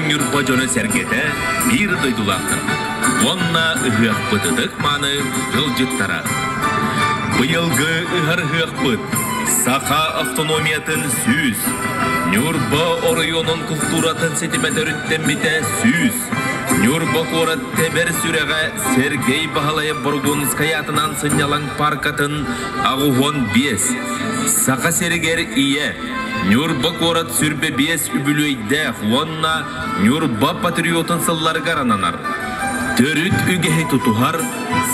Ньурба дьоно-сэргэтэ биир дойдулаахтарбыт уонна ыһыахпыт ытык-мааны ыалдьыттара. Быйылгы ыһар ыһыахпыт Саха автономиятын 100, Ньурба оройуонун култууратын ситимэ төрүттэммитэ 100, Ньурба куорат тэбэр сүрэҕэ Сергей Баһылайап Борогонскай аатынан сынньалаҥ пааркатын 85, Саха сиригэр Ийэ, Ньурба куорат 25 үбүлүөйдээх уонна Ньурба патриотун сылларыгар ананар. Төрүт үгэһи тутуһар,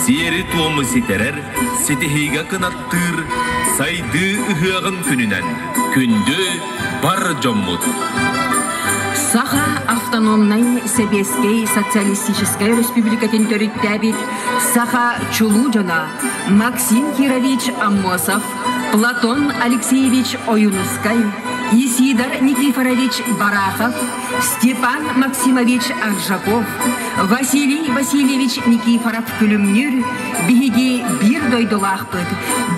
сиэри-туому ситэрэр, ситиһиигэ кынаттыыр сайдыы ыһыаҕын күнүнэн күндү бар дьоммут! Саха автономнай Сэбиэскэй Социалистическай Өрөспүүбүлүкэтин төрүттээбит саха чулуу дьоно Максим Кирович Аммосов, Платон Алексеевич Ойуунускай, Исидор Никифорович Барахов, Степан Максимович Аржаков, Василий Васильевич Никифоров-Күлүмнүүр биһиги биир дойдулаахпыт,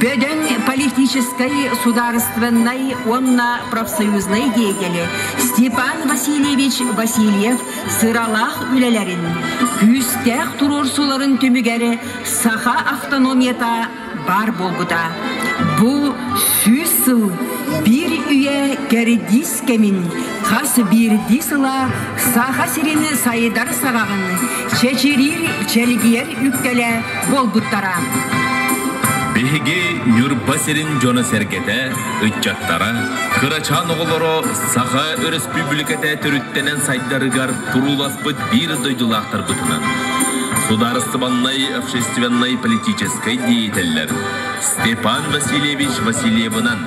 бөдөҥ политическай, судаарыстыбаннай уонна профсоюзнай деятели Степан Васильевич Васильев сыралаах үлэлэрин, күүстээх туруорсууларын түмүгэр саха автономията баар буолбута. Бу 100 сыл биир үйэ кэрдиис кэмин хас биирдии сыла Саха сирин сайдар саҕаҕын чэчириир чэлгийэр үктэлэ буолбуттара. Биһиги Ньурба сирин дьоно-сэргэтэ, ыччаттара, кырачаан оҕолоро Саха Өрөспүүбүлүкэтэ төрүттэнэн сайдарыгар турууласпыт биир дойдулаахтарбытынан судаарыстыбаннай общественнай политическай деятеллэр Степан Васильевич Васильевынан,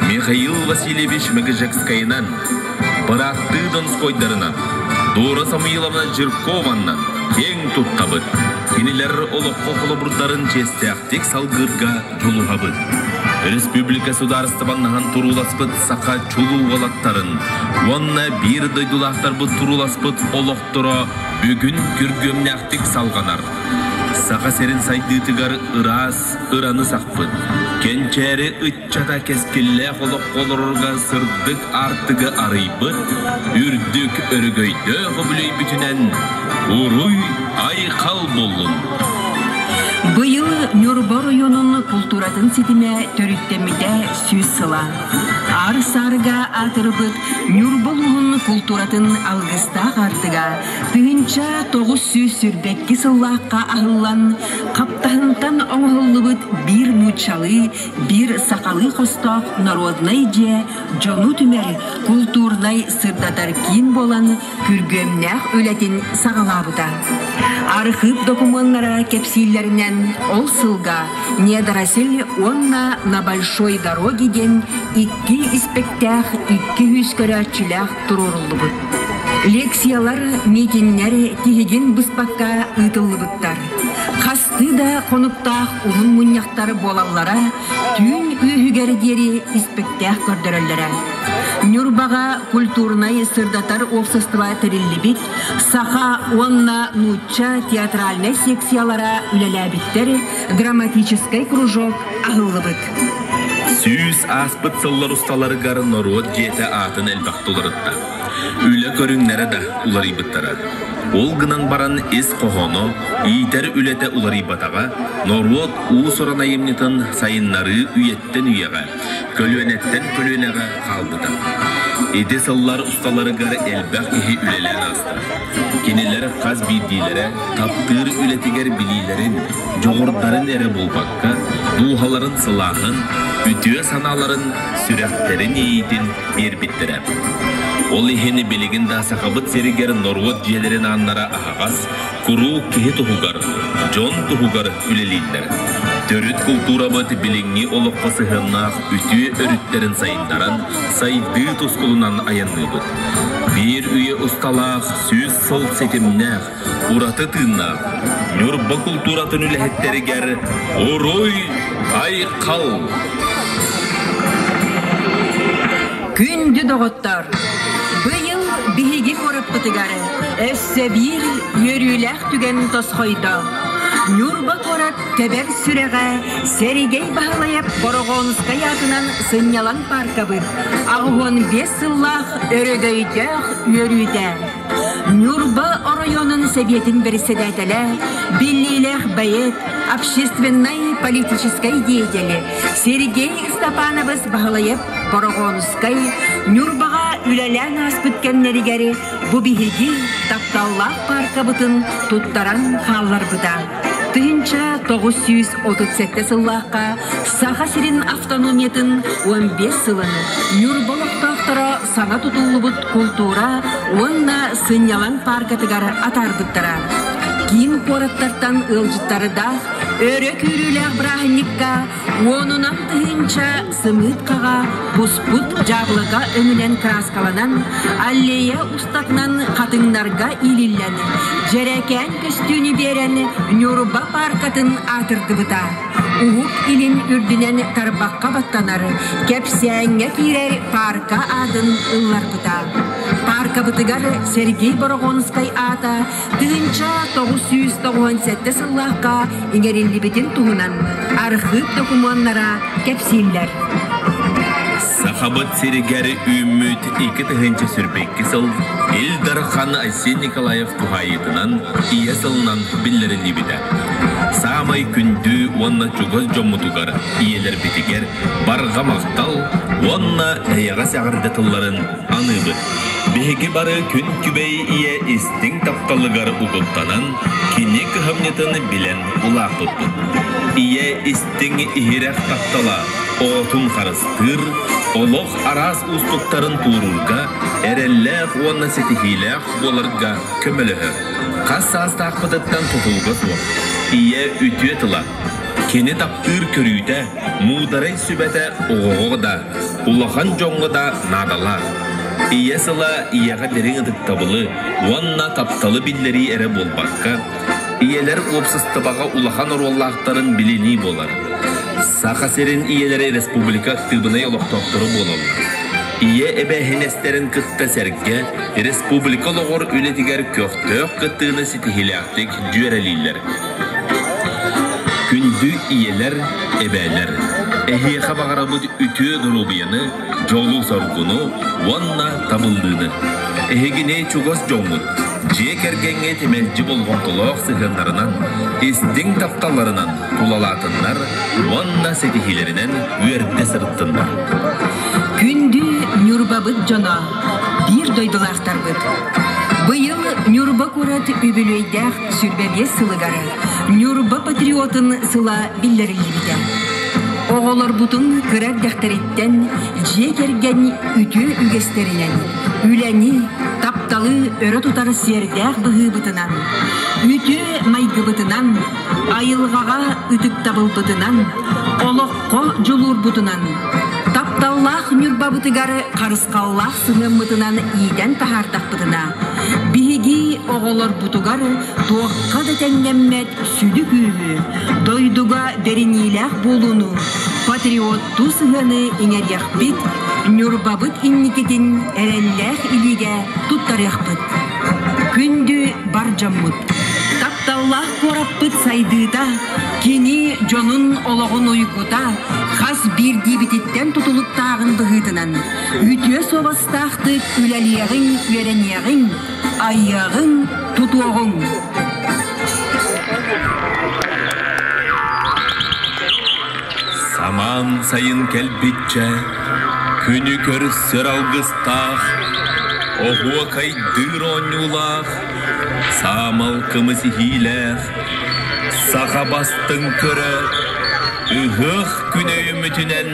Михаил Васильевич Мегежекскайынан, бырааттыы Донскойдарынан, Дора Самуиловна Жиркованнан киэҥ туттабыт. Кинилэр олоххо холобурдарын чиэстээхтик салгыырга дьулуһабыт. Республика судаарыстыбаннаһан турууласпыт саха чулуу уолаттарын уонна биир дойдулаахтарбыт турууласпыт олохторо бүгүн күргүөмнээхтик салҕанар. Саха сирин сайдыытыгар ыраас ыраны сахпыт, кэнчээри ыччата кэскиллээх олоххо олорорго сырдык аартыгы арыйбыт, үрдүк өрөгөйдөөх үбүлүөйбүтүнэн уруй-айхал буоллун! Быйыл Ньурба оройуонун култууратын ситимэ төрүттэммитэ 100 сыла. Аар-саарга аатырбыт Ньурба улууһун култууратын алгыстаах аартыга 1922 сыллаахха аһыллан, хаптаһынтан оҥоһуллубут биир нууччалыы, биир сахалыы хостоох народнай дьиэ дьону түмэр култуурнай сырдатар киин буолан күргүөмнээх үлэтин саҕалаабыта. Архыып докумуоннара кэпсииллэринэн, ол сылга «Недоросль» уонна «На большой дороге» диэн икки испэктээх 200 көрөөччүлээх туруоруллубут. Лекциялар, митиннэр тиһигин быспакка ыытыллыбыттар. Хастыы да хонуктаах уһун мунньахтар буолаллара, түүн үөһүгэр диэри испэктээх көрдөрөллөрө. Ньурбаҕа культурнай сырдатар уопсастыба тэриллибит, саха уонна нуучча театральнай секциялара үлэлээбиттэр, драматическай кружок аһыллыбыт. 100 ааспыт сыллар усталарыгар норуот дьиэтэ аатын элбэхтэ уларытта. Үлэ көрүҥнэрэ да уларыйбыттара. Ол гынан баран ис хоһооно, иитэр үлэтэ уларыйбатаҕа, норуот уус-уран айымньытын сайыннарыы үйэттэн үйэҕэ, көлүөнэттэн көлүөнэҕэ хаалбыта. Ити сыллар усталарыгар элбэх киһи үлэлээн ааста. Кинилэр хас биирдиилэрэ таптыыр үлэтигэр билиилэрин, дьоҕурдарын эрэ буолбакка, дууһаларын сылааһын, үтүө санааларын, сүрэхтэрин иэйиитин биэрбиттэрэ. Ол иһин билигин да Сахабыт сиригэр норуот дьиэлэрин ааннара аһаҕас, куруук киһи туһугар, дьон туһугар үлэлииллэр. Төрүт култуурабыт билиҥҥи олоххо сыһыаннаах үтүө өрүттэрин сайыннаран, сайдыы тускулунан айанныыбыт. Биир үйэ усталаах, 100 сыл ситимнээх, ураты тыыннаах Ньурба култууратын үлэһиттэригэр уруй айхал! Күндү доҕоттор! Быйыл биһиги куораппытыгар өссө биир үөрүүлээх түгэн тосхойдо. Ньурба куорат тэбэр сүрэҕэ Сэригэй Баһылайап Бороҕонскай аатынан сынньалаҥ пааркабыт 85 сыллаах өрөгөйдөөх үөрүүтэ. Ньурба оройуонун сэбиэтин бэрэссэдээтэлэ, биллиилээх бэйэт, общественнай политическай деятель Сергей Степанович Баһылайап Бороҕоонускай Ньурбаҕа үлэлээн ааспыт кэмнэригэр бу биһиги тапталлаах пааркабытын туттаран хаалларбыта. 1937 сыллаахха Саха сирин автономиятын 15 сылын Ньурба олохтоохторо саҥа тутуллубут култуура уонна сынньалаҥ пааркатыгар атаарбыттара. Киин куораттартан ыалдьыттардаах өрө күүрүүлээх бырааһынньыкка уонунан тыһыынча сымыыт хаҕа буспут дьаабылыка өҥүнэн кырааскаланан, аллея устатынан хатыҥнарга иилиллэн, дьэрэкээн көстүүнү биэрэн Ньурба пааркатын аатырдыбыта. Уһук Илин үрдүнэн тарбахха баттанар, кэпсээҥҥэ киирэр паарка аатын ылларбыта. Пааркабытыгар Сергей Борогонскай аата 1997 сыллаахха иҥэриллибитин туһунан архыып докумуоннара кэпсииллэр. Сахабыт сиригэр үүммүт 2022 сыл Ил Дархан Айсен Николаев туһаайыытынан Ийэ сылынан биллэриллибитэ. Саамай күндү уонна чугас дьоммутугар, ийэлэрбитигэр барҕа махтал уонна эйэҕэс эҕэрдэ тылларын аныыбыт. Биһиги бары күн күбэй ийэ истиҥ тапталыгар угуттанан, кини кыһамньытын билэн улааппыппыт. Ийэ истиҥ иһирэх таптала оҕотун харыстыыр, олох араас уустуктарын туоруурга, эрэллээх уонна ситиһиилээх буоларга көмөлөһөр. Хас саастаахпытыттан тутулуга суох. Ийэ үтүө тыла, кини таптыыр көрүүтэ, муударай сүбэтэ оҕоҕо да, улахан дьоҥҥо да наадалаах. Ийэ сыла ийэҕэ дириҥ ытыктабылы уонна тапталы биллэрии эрэ буолбакка, ийэлэр уопсастыбаҕа улахан оруоллаахтарын билинии буолар. Саха сирин ийэлэрэ республика актыыбынай олохтоохторо буолаллар. Ийэ эбээһинэстэрин кытта сэргэ республика олоҕор үлэтигэр көхтөөх кыттыыны ситиһиилээхтик дьүөрэлииллэр. Күндү ийэлэр, эбээлэр, эһиэхэ баҕарабыт үтүө доруобуйаны, дьолу-соргуну уонна табыллыыны. Эһигини чугас дьоҥҥут, дьиэ кэргэҥҥит мэлдьи болҕомтолоох сыһыаннарынан, истиҥ тапталларынан тулалаатыннар уонна ситиһиилэринэн үөрдэ сырыттыннар. Күндү Ньурбабыт дьоно, биир дойдулаахтарбыт! Быйыл Ньурба куорат үбүлүөйдээх 25 сылыгар Ньурба патриотын сыла биллэриллибитэ. Оҕолорбутун кыра эрдэхтэриттэн дьиэ кэргэн үтүө үгэстэринэн, үлэни, тапталы өрө тутар сиэрдээх быһыыбытынан, үтүө майгыбытынан, айылҕаҕа ытыктабылбытынан, олоххо дьулуурбутунан, тапталлаах Ньурбабытыгар харысхаллаах сыһыаммытынан иитэн таһаардахпытына, биһиги оҕолорбутугар туохха да тэҥнэммэт сүдү күүһү, дойдуга бэриниилээх буолууну, патриоттуу сыһыаны иҥэриэхпит, Ньурбабыт инникитин эрэллээх илиигэ туттарыахпыт. Күндү бар дьоммут! Тапталлаах куораппыт сайдыыта, кини дьонун олоҕун уйгута хас биирдиибититтэн тутулуктааҕын быһыытынан, үтүө суобастаахтык үлэлиэҕиҥ, үөрэниэҕиҥ, айыаҕыҥ, тутуоҕуҥ. Самаан сайын кэлбиччэ, күнү көрсөр алгыстаах, оһуокайдыыр оонньуулаах, саамал кымыс иһиилээх, саха бастыҥ көрө, ыһыах күнэ үмүтүнэн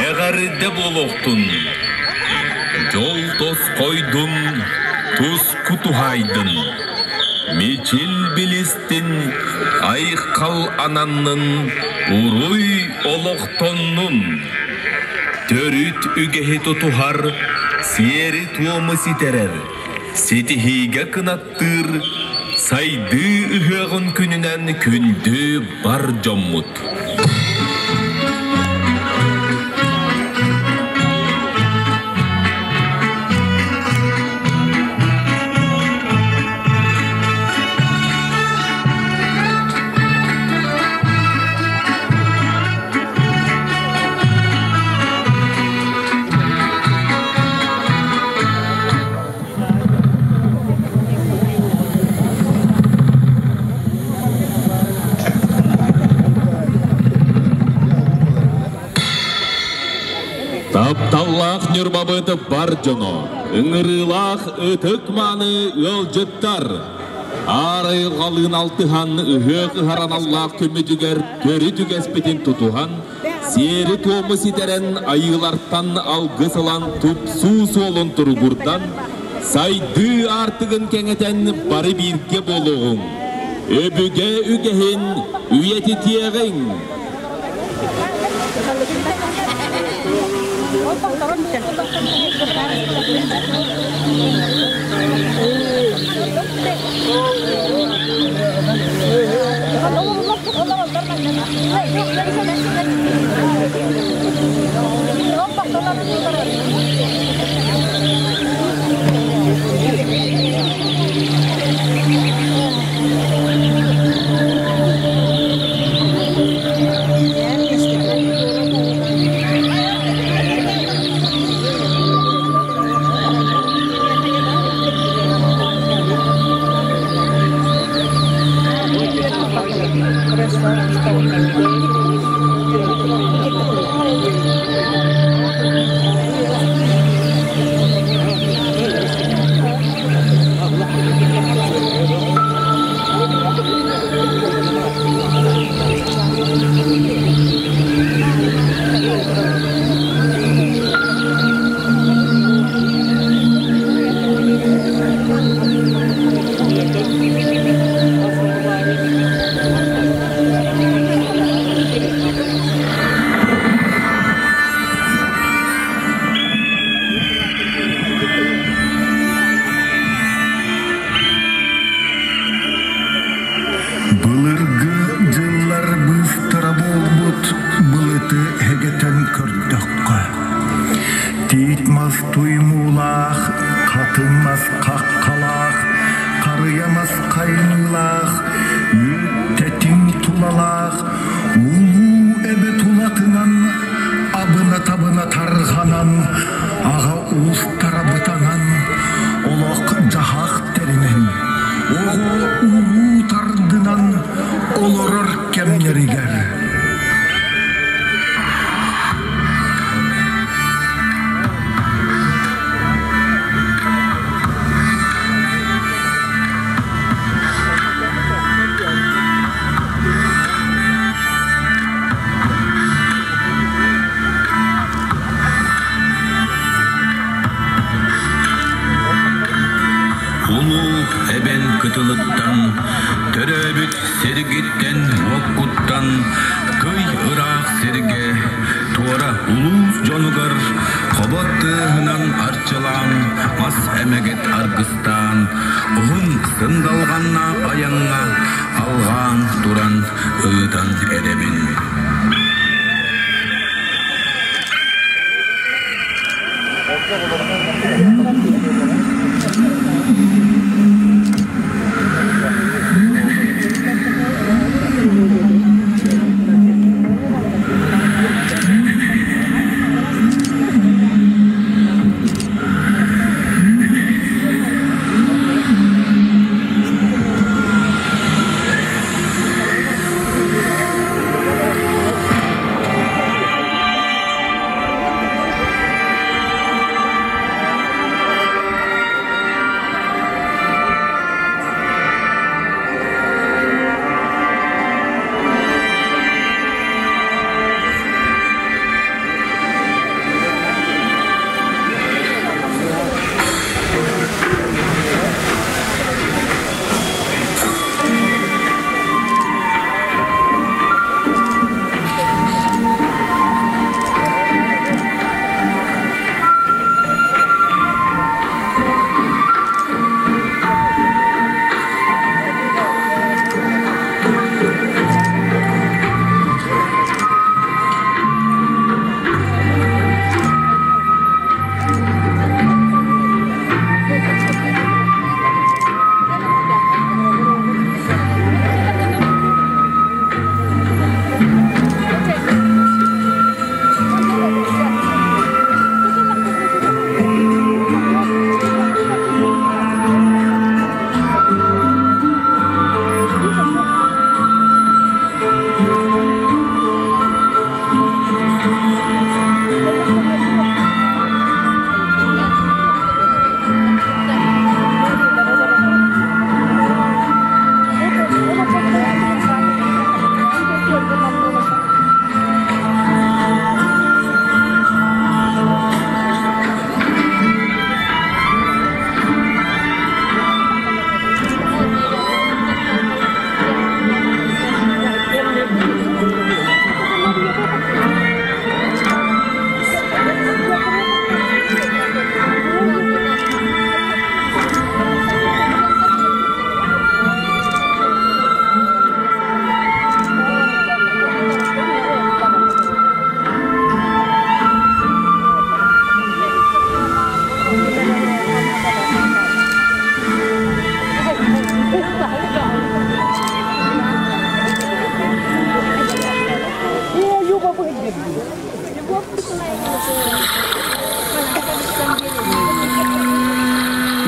эҕэрдэ буолуохтун! Дьол тосхойдун, туску туһаайдын, мичил билистин, айхал ананнын, уруй олохтоннун! Төрүт үгэһи тутуһар, сиэри-туому ситэрэр, ситиһиигэ кынаттыыр, сайдыы ыһыаҕын күнүнэн күндү бар дьоммут! Тапталлаах Ньурбабыт бар дьоно, ыҥырыылаах ытык-мааны ыалдьыттар! Аар айылҕалыын алтыһан, ыһыах ыһар аналлаах күммүтүгэр төрүт үгэспитин тутуһан, сиэри-туому ситэрэн, айыылартан алгыс ылан тупсуу суолун туругурдан, сайдыы аартыгын кэҥэтэн бары бииргэ буолуоҕуҥ! Өбүгэ үгэһин үйэтитиэҕиҥ! Былыргы дьыллар быыстара буолбут былыты эгэтэн көрдөххө, тиит мас туймуулаах, хатыҥ мас хаххалаах, харыйа мас хайыҥыылаах, үөт тэтиҥ тулалаах, улуу эбэ тулатынан абына-табына тарҕанан, аҕа уустара бытанан, олох-дьаһах тэринэн, оҕо-уруу тардынан олорор кэмнэригэр. Улуу эбэн кытылыттан, төрөөбүт сиргиттэн уоккуттан кый ыраах сиргэ, туора улуус дьонугар хобот тыаһынан арчылаан, мас эмэгэт аргыстаан, уһун сындалҕаннаах айаҥҥа алҕаан туран ыытан эрэбин.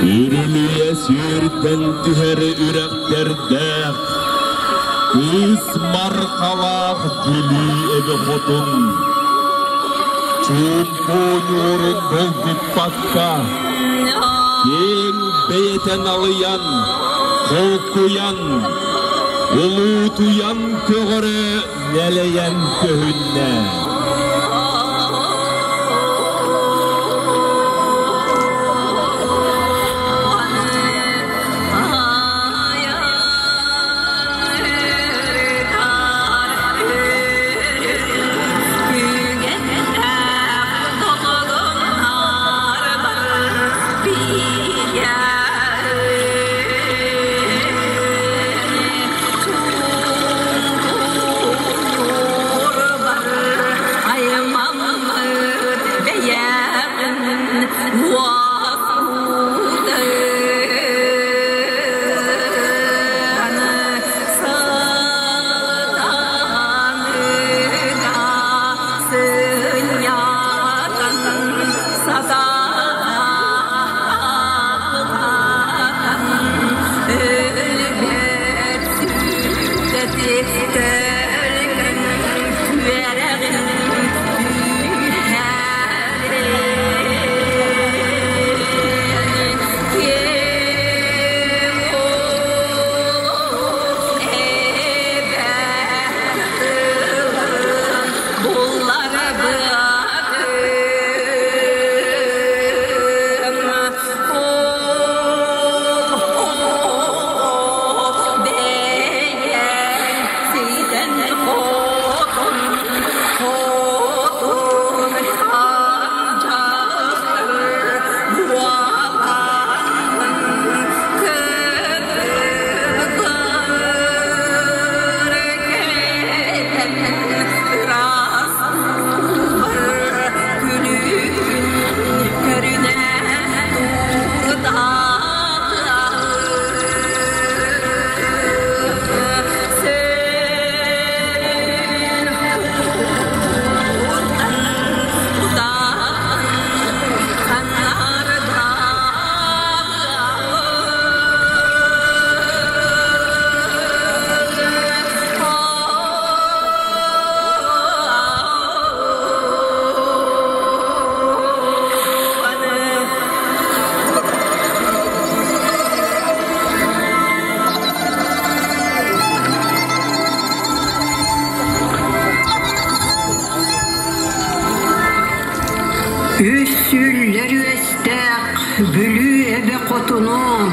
Үрүлүйэ сүүрдэн түһэр үрэхтэрдээх, кыыс мархалаах Бүлүү эбэ хотун, чуумпу ньуурун долгуппакка, киэҥ бэйэтэ налыйан, холкуйан, улуутуйан көҕөрө нэлэйэн көһүннэ. Үс сүллэр үөстээх Бүлүү эбэ хотунум,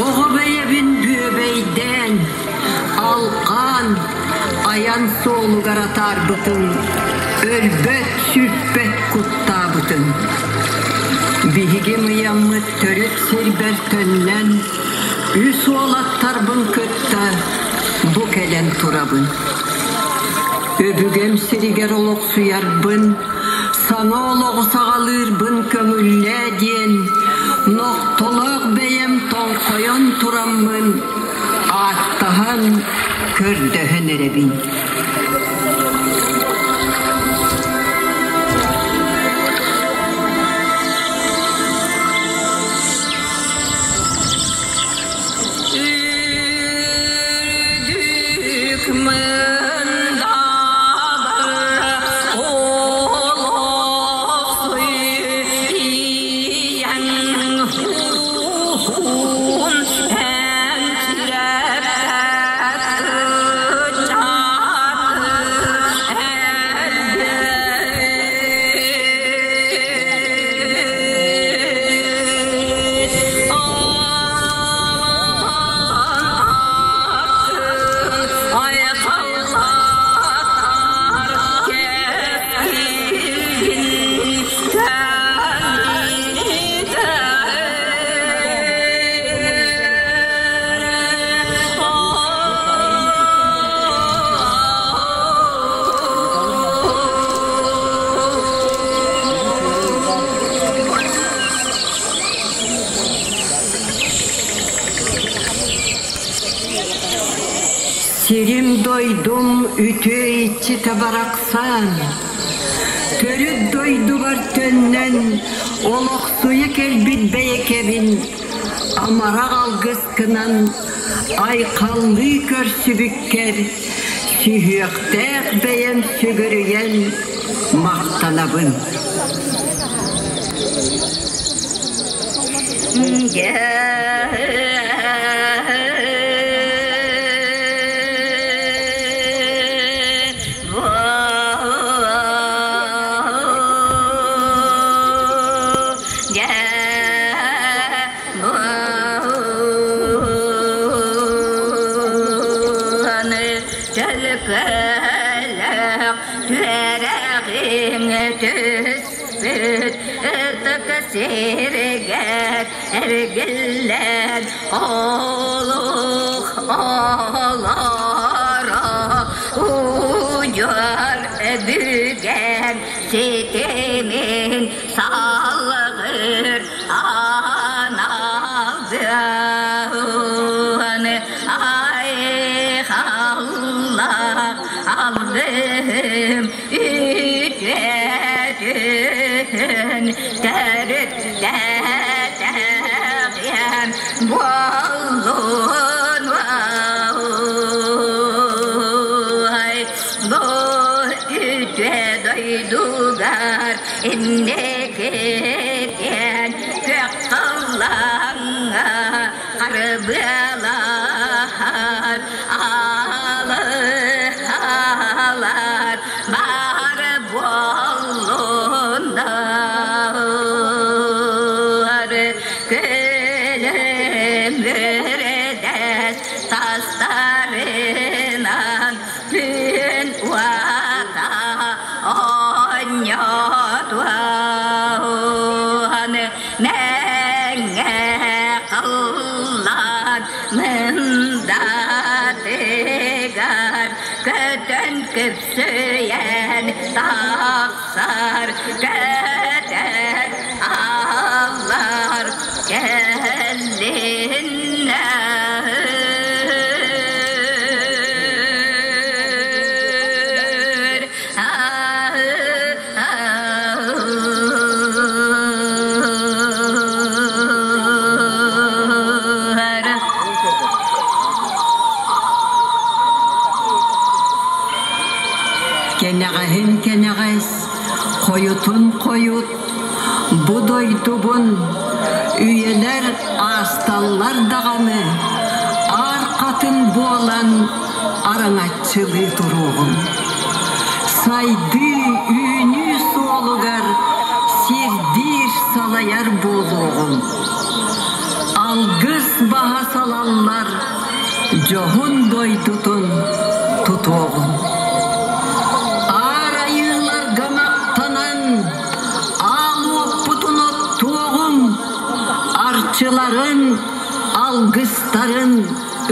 оҕо бэйэбин бүөбэйдээн, алҕаан, айан суолугар атаарбытыҥ, өлбөт-сүппэт куттаабытыҥ. Биһиги мыйаммыт төрүт сирбэр төннөн, үс уолаттарбын кытта бу кэлэн турабын. Өбүгэм сиригэр олохсуйарбын, саҥа олоҕу саҕалыырбын көҥүллээ диэн, нохтолоох бэйэм тоҥхойон тураммын, ааттаһан, көрдөһөн эрэбин. Сирим-дойдум үтүө иччитэ барахсан, төрүт дойдубар төннөн, олохсуйа кэлбит бэйэкэ Амарах алгыскынан айхаллыы көрсүбүккэр сүһүөхтээх бэйэм сүгүрүйэн махтанабын. Түспүт ытык сиригэр эргиллэн олох олоро удьуор өбүгэм ситимин салгыр аналдыан айхаллах алдым үтүөтүн төрүттээтэҕиэн буоллун ай бу үтүө дойдугар инникитин күөх халлааҥҥа харбыалаһар алыһалар баар буоллуннар күлүмүрдэс тастарынан күн уота оонньотуон мэҥэ халлаан мындатыгар көтөн күпсүйэн тахсар көтөр аллар кэллиннэр Кэнэҕэһин кэнэҕэс, хойутун хойут, бу дойдубун үйэлэр аасталлар даҕаны, аар хатын буолан араҥаччылыы туруоҕум. Сайдыы, үүнүү суолугар сирдиир салайар буолуоҕум. Алгыс баһа салаллар дьоһун дойдутун тутуоҕум. Аар айыыларга махтанан, аал уоппутун оттуоҕум, арчыларын, алгыстарын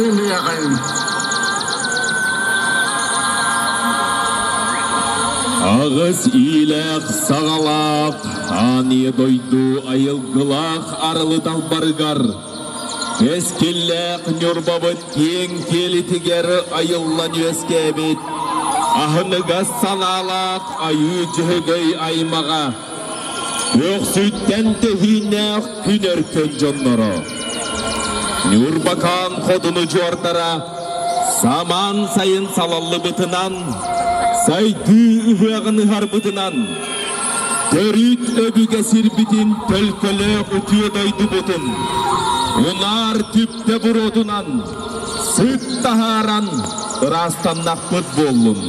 ылыаҕыҥ. Аҕыс иилээх саҕалаах аан ийэ дойду айылгылаах арылы далбарыгар кэскиллээх Ньурбабыт киэҥ киэлитигэр айыллан үөскээбит аһыныгас санаалаах Айыы Дьөһөгөй аймаҕа көхсүттэн тэһииннээх күн өркөн дьонноро Ньурбакаан хотуну дьуордара самаан сайын салаллыбытынан, сайдыы ыһыаҕын ыһарбытынан, төрүт өбүгэ сирбитин төлкөлөөх үтүө дойдубутун унаар түптэ буруотунан сыт таһааран ыраастаннахпыт буоллун.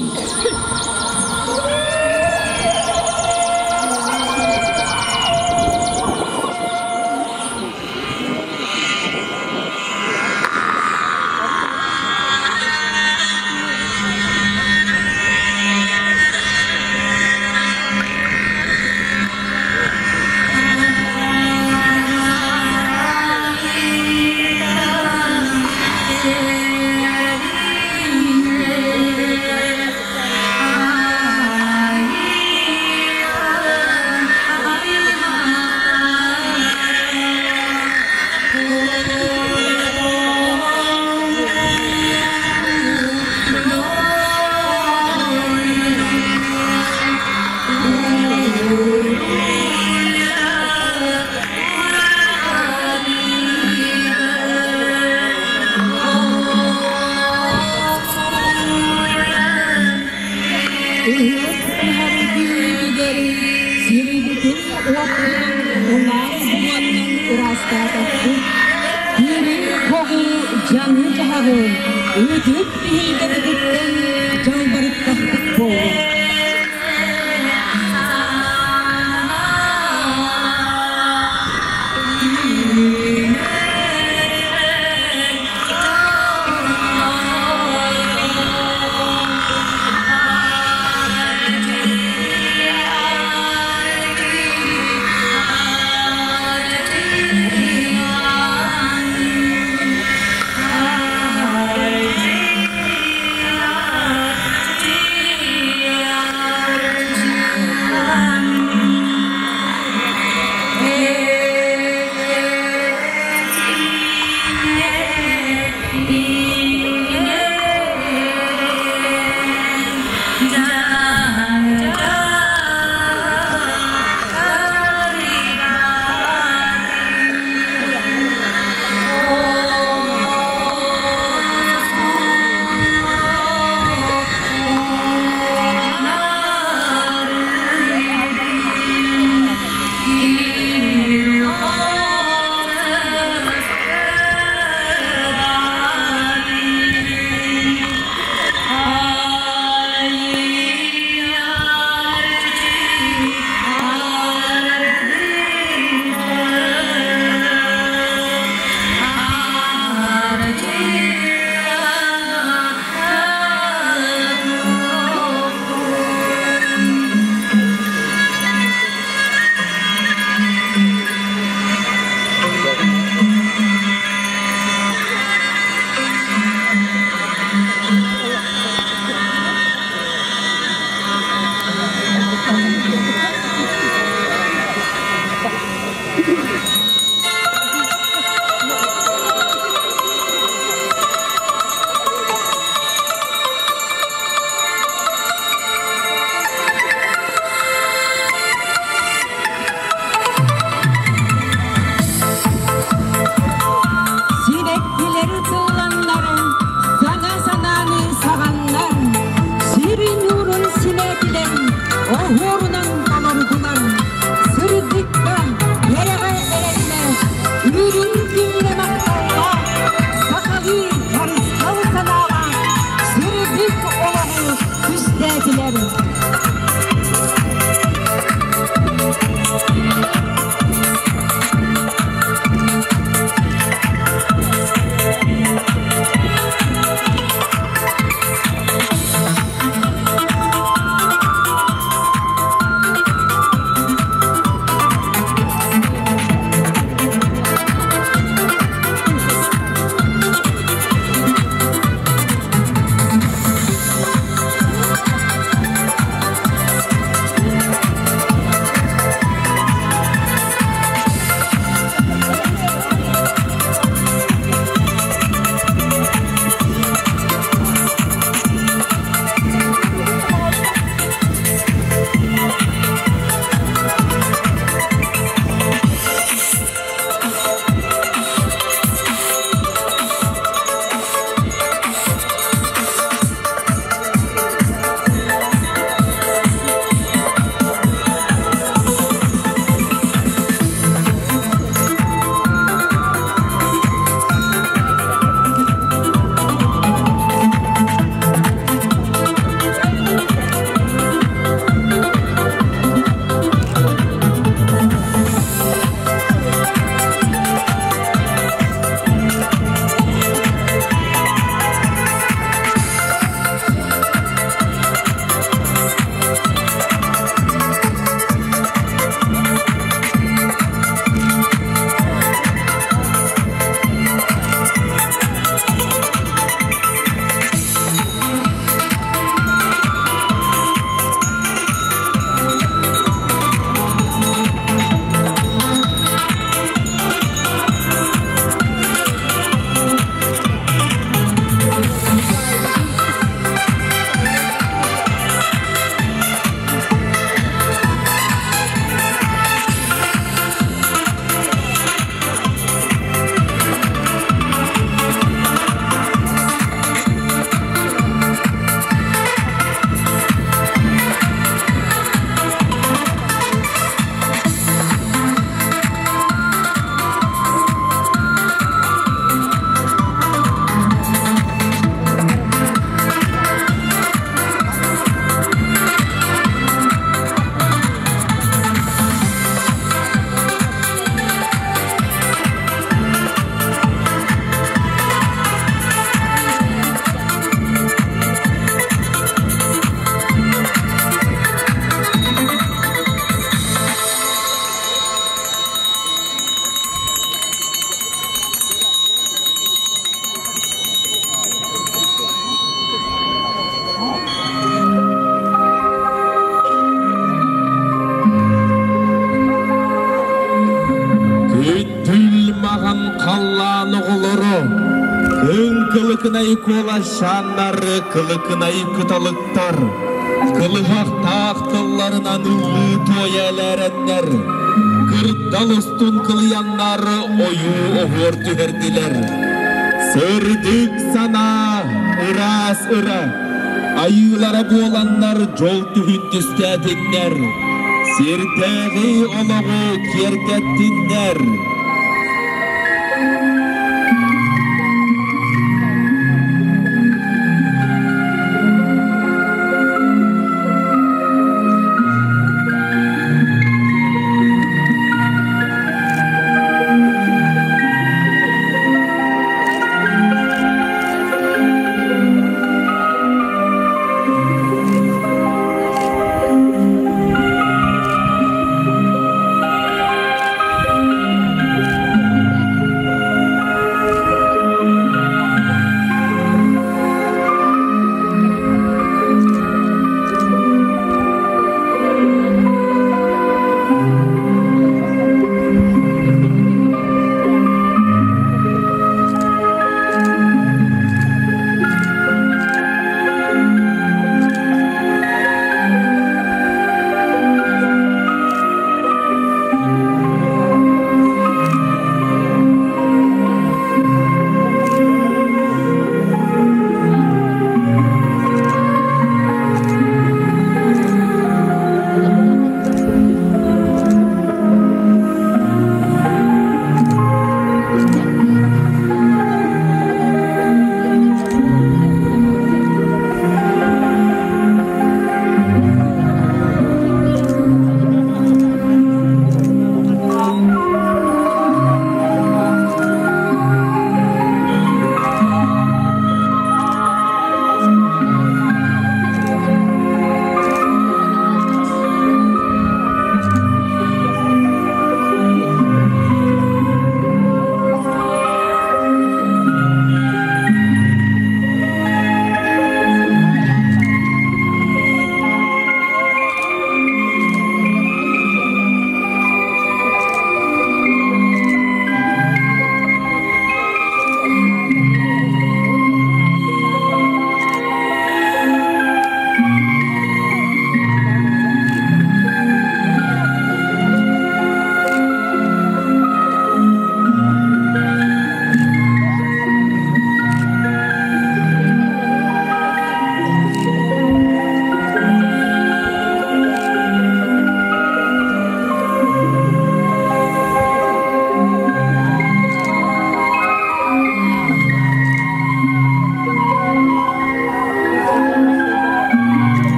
Улаас буруоннан ыраастаатахпыт, киири-хоҕу дьаҥы-дьаһаҕы ытык биһийтэрититтэн дьалбарыттахпыт буолуо. Улахан халлаан оҕолоро, Күн кылыкынай куолашааннар, кылыкынай кыталыктар, кылыһахтаах тылларынан ыллыы туойа элээрэннэр, кырдал устун кылыйаннар ойуу оһуор түһэрдилэр. Сырдык санаа, ыраас ыра, айыылара буоланнар дьол түһүн түстээтиннэр, сирдээҕи олоҕу киэргэттиннэр.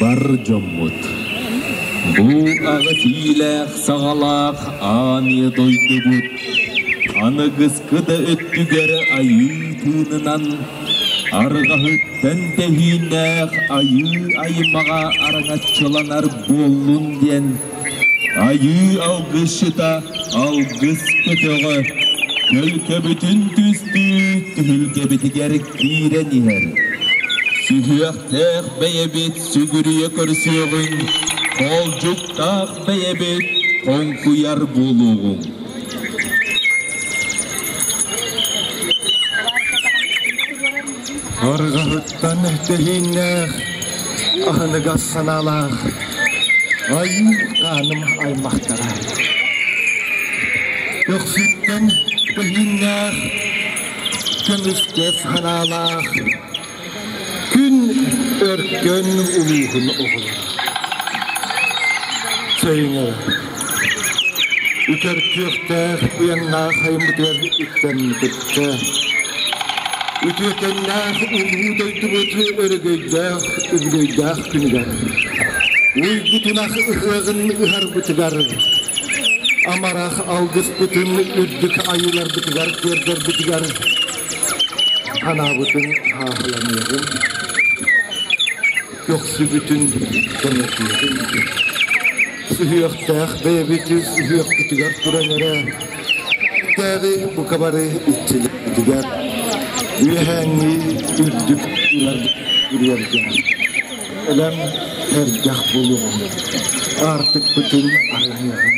Бар дьоммут, бу аҕыс иилээх саҕалаах аан ийэ дойдубут аныгыскы да өттүгэр айыы тыынынан арҕаһыттан тэһииннээх айыы аймаҕа араҥаччыланар буоллун диэн айыы алгысчыта алгыс көтөҕө көлкөбүтүн түстүү түһүлгэбитигэр киирэн иһэр. Сүһүөхтээх бэйэбит сүгүрүйэ көрсүөҕүҥ, хоолдьуктаах бэйэбит хоҥкуйар буолуоҕуҥ. Арҕаһыттан тэһииннээх, аһыныгас санаалаах айыы хааным аймахтара. Көхсүттэн көһүүннээх, көмүскэс санаалаах күн өркөн улууһун оҕолоро. Сөйүҥ эрэ. Үтэр күөхтээх уйаннаах айыммытыгар үктэммититтэ. Үтүөкэннээх улуу дойдубут өрөгөйдөөх үбүлүөйдээх күнүгэр уйгутунах ыһыаҕын ыһарбытыгар амарах алгыспытын үрдүк айыыларбытыгар тиэрдэрбитигэр санаабытын хааһыланыаҕын, көхсүбүтүн көнөтүөҕүн. Сүһүөхтээх бэйэбит сүһүөхпүтүгэр туран эрэ тээҕи бука бары иччилэрбитигэр үөһээҥҥи үрдүк үрүөргэ өлөн сэргэх буолуоҕун, аартыкпытын арыйыаҕын.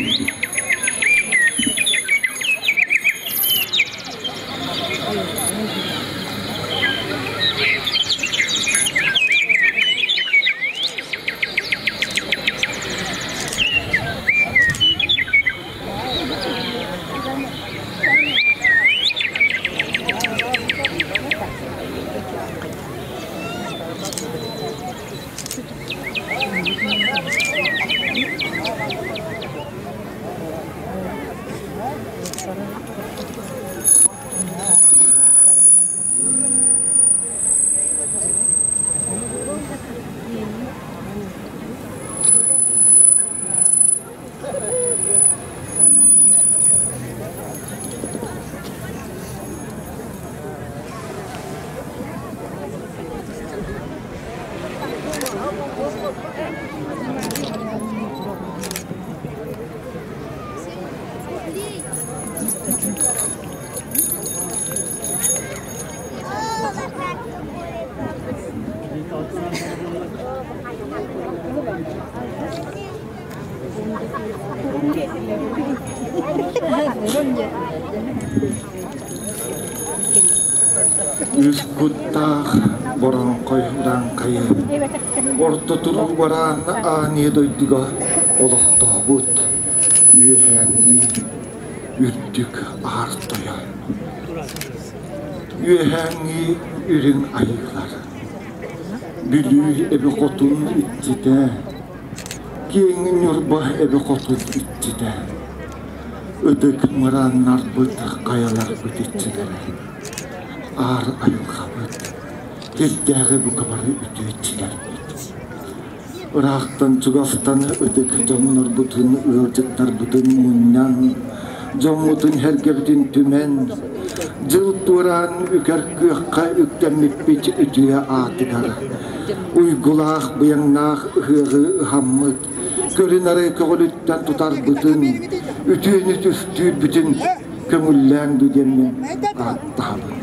Үс куттаах бороҥхой урааҥхайы ортотун бараан аан ийэ дойдуга олохтообут үөһээҥҥи үрдүк аар тойон. Үөһээҥҥи үрүҥ айыылар Бүлүү эбэ хотун иччитэ, киэҥ Ньурба эбэ хотун иччитэ, ытык мырааннарбыт, хайаларбыт иччилэрэ, аар айылҕабыт, сирдээҕи бука бары үтүө иччилэрбит. Ыраахтан чугастан ытык дьоннорбутун, ыалдьыттарбытын мунньан, дьоммутун-сэргэбитин түмэн, дьыл туораан үкэр күөххэ үктэммиппит үтүө аатыгар уйгулаах быйаҥнаах ыһыаҕы ыһаммыт, көрү-нары көҕүлүттэн тутарбытын, үтүөнү түстүүрбүтүн көҥүллээҥ дуу диэммин ааттаһабын.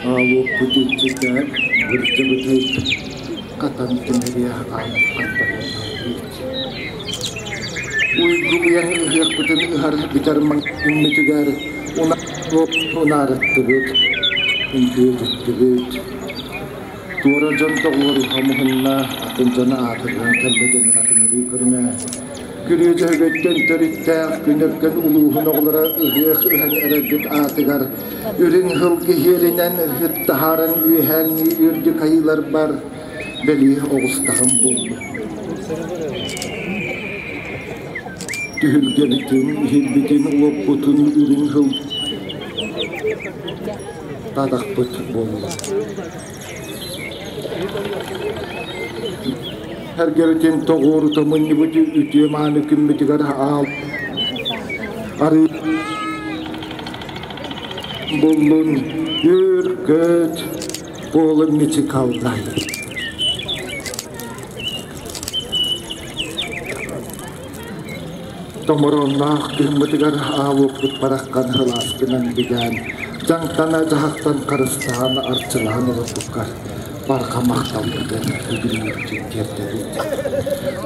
Аалуоппут илдьитэ бырдьыбытый хатан тимириэ аан аттарыахтаахпыт. Уйгу-быйаҥ ыһыахпытын ыһар бүтэр маҥнайгытыгар унаарыттыбыт, үҥкүүтүттүбүт. Туора дьон тоҕуоруһа муһунна, атын дьоно аатырҕаан кэллэ диэн атыҥырыы көрүмэ. Күрүө Дьөһөгөйтөн төрүттээх Күнүргэн улууһун оҕолоро ыһыах ыһан эрэрбит аатыгар үрүҥ сылгы иһиэринэн ыһыт таһааран үөһээҥҥи үрдүк айыыларбар бэлиэ оҕустаҕым буолла. Түһүлгэбитин, иһирбитин, уоппутун үрүҥ сыл тадахпыт буолла. Эргэритин тоҕуорута мунньубут үтүө мааны күммүтүгэр аал арыы буллун үр-көт буолун мичикаллай. Томороонноох күммүтүгэр аалуоппут бараххан сылааскынан бигээн, дьаҥтана дьаһахтан харыстаан арчылаан олорбуккар. барҕа махталбытын сүгүрүйүүбүтүн тиэрдэбит.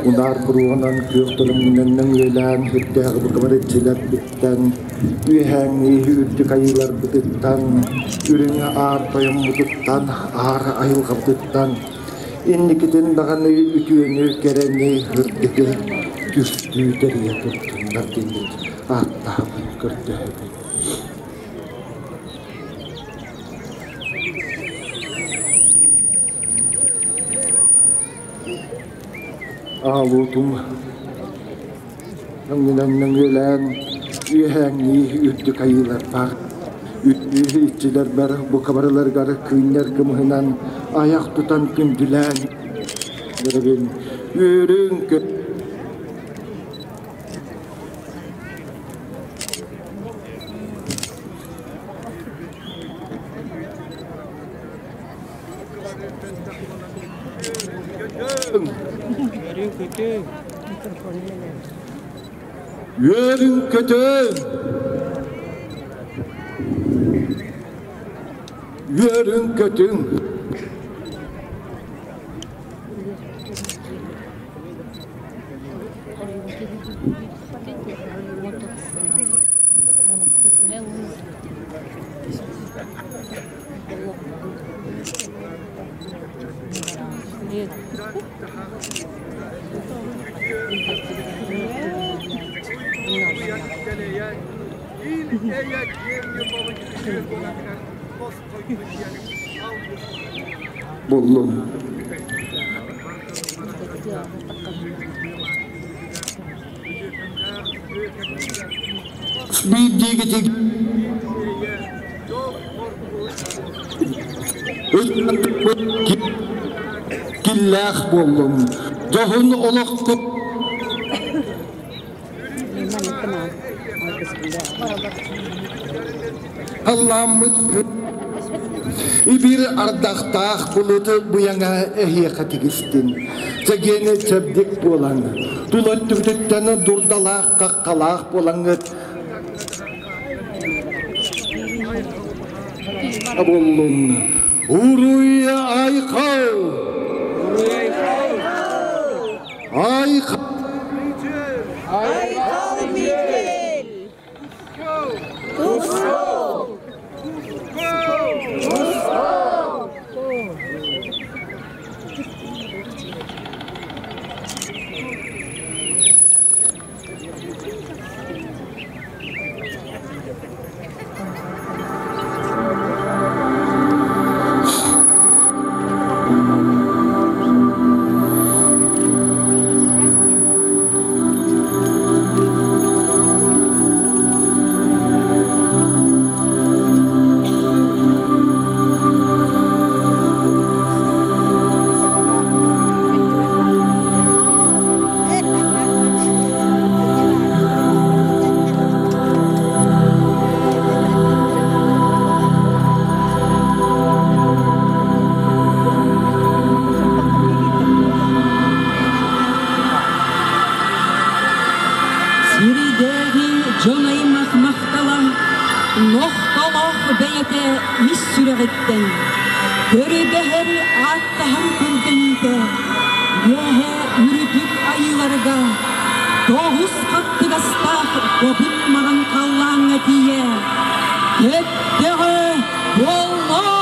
Унаар буруонан күөх төлөммүнэн нөҥүөлээн үрдээҕи букабар иччилэрбиттэн, үөһээҥҥи үрдүк айыыларбытыттан, үрүҥ аар тойоммутуттан, аар айылҕабытыттан инникитин даҕаны үтүөнү, кэрэни, үрдүгү түстүү тэрийэ турдуннар диэммит ааттаһабын, көрдөһөбүн. Аалуутум өҥүнэн нөҥүөлээн үөһээҥҥи үрдүк айыыларбар, үрдү иччилэрбэр бука барыларыгар кыынньар кымыһынан айах тутан күндүлээн үөрэбин. Үөрүҥ Үөрүҥ-көтүҥ! Үөрүҥ-көтүҥ! Буллум. Биирдиигитиг киллээх буоллум. Дьоһун олохпут Алламмыт Ибир ардахтаах булуты быйаҥа эһиэхэ тигистин. Чэгиэни чэбдик буолан, тула өттүгүтүттэн дурдалаах хаххалаах буолаҥҥыт буоллун. Уруй айхал! Айхал! Айхал Микель! Туско! Туско! Сирдээҕи дьон аймах махтала, нохтолоох бэйэтэ ис сүрэҕиттэн, көрүдэһэр ааттаһар көрдөһүүтэ, үөһэ үрдүк айыыларга тоҕус хаттыгастаах добун маҕан халлааҥҥа тиийэ, төттөҕө буоллун!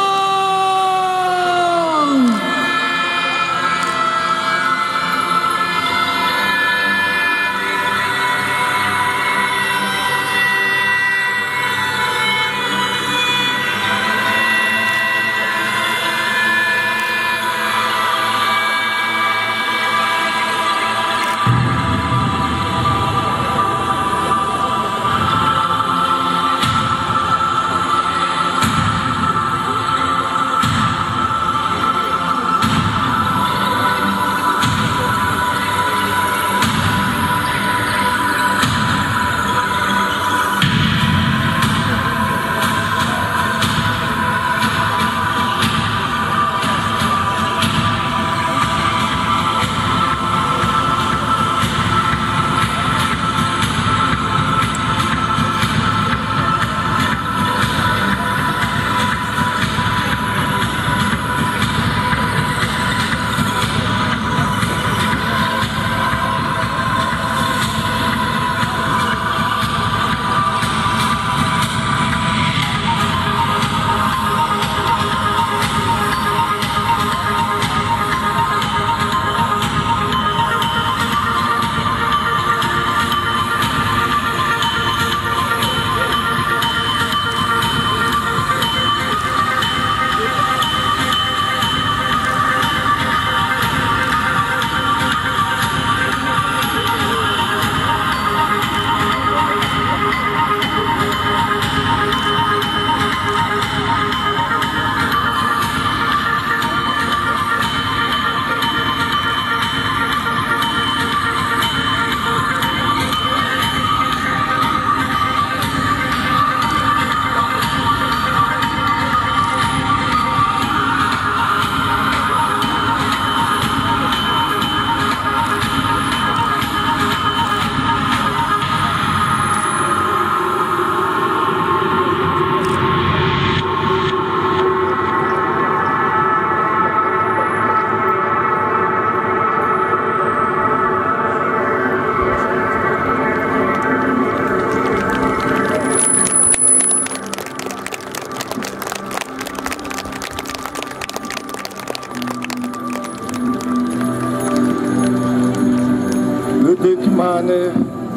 Ытык-мааны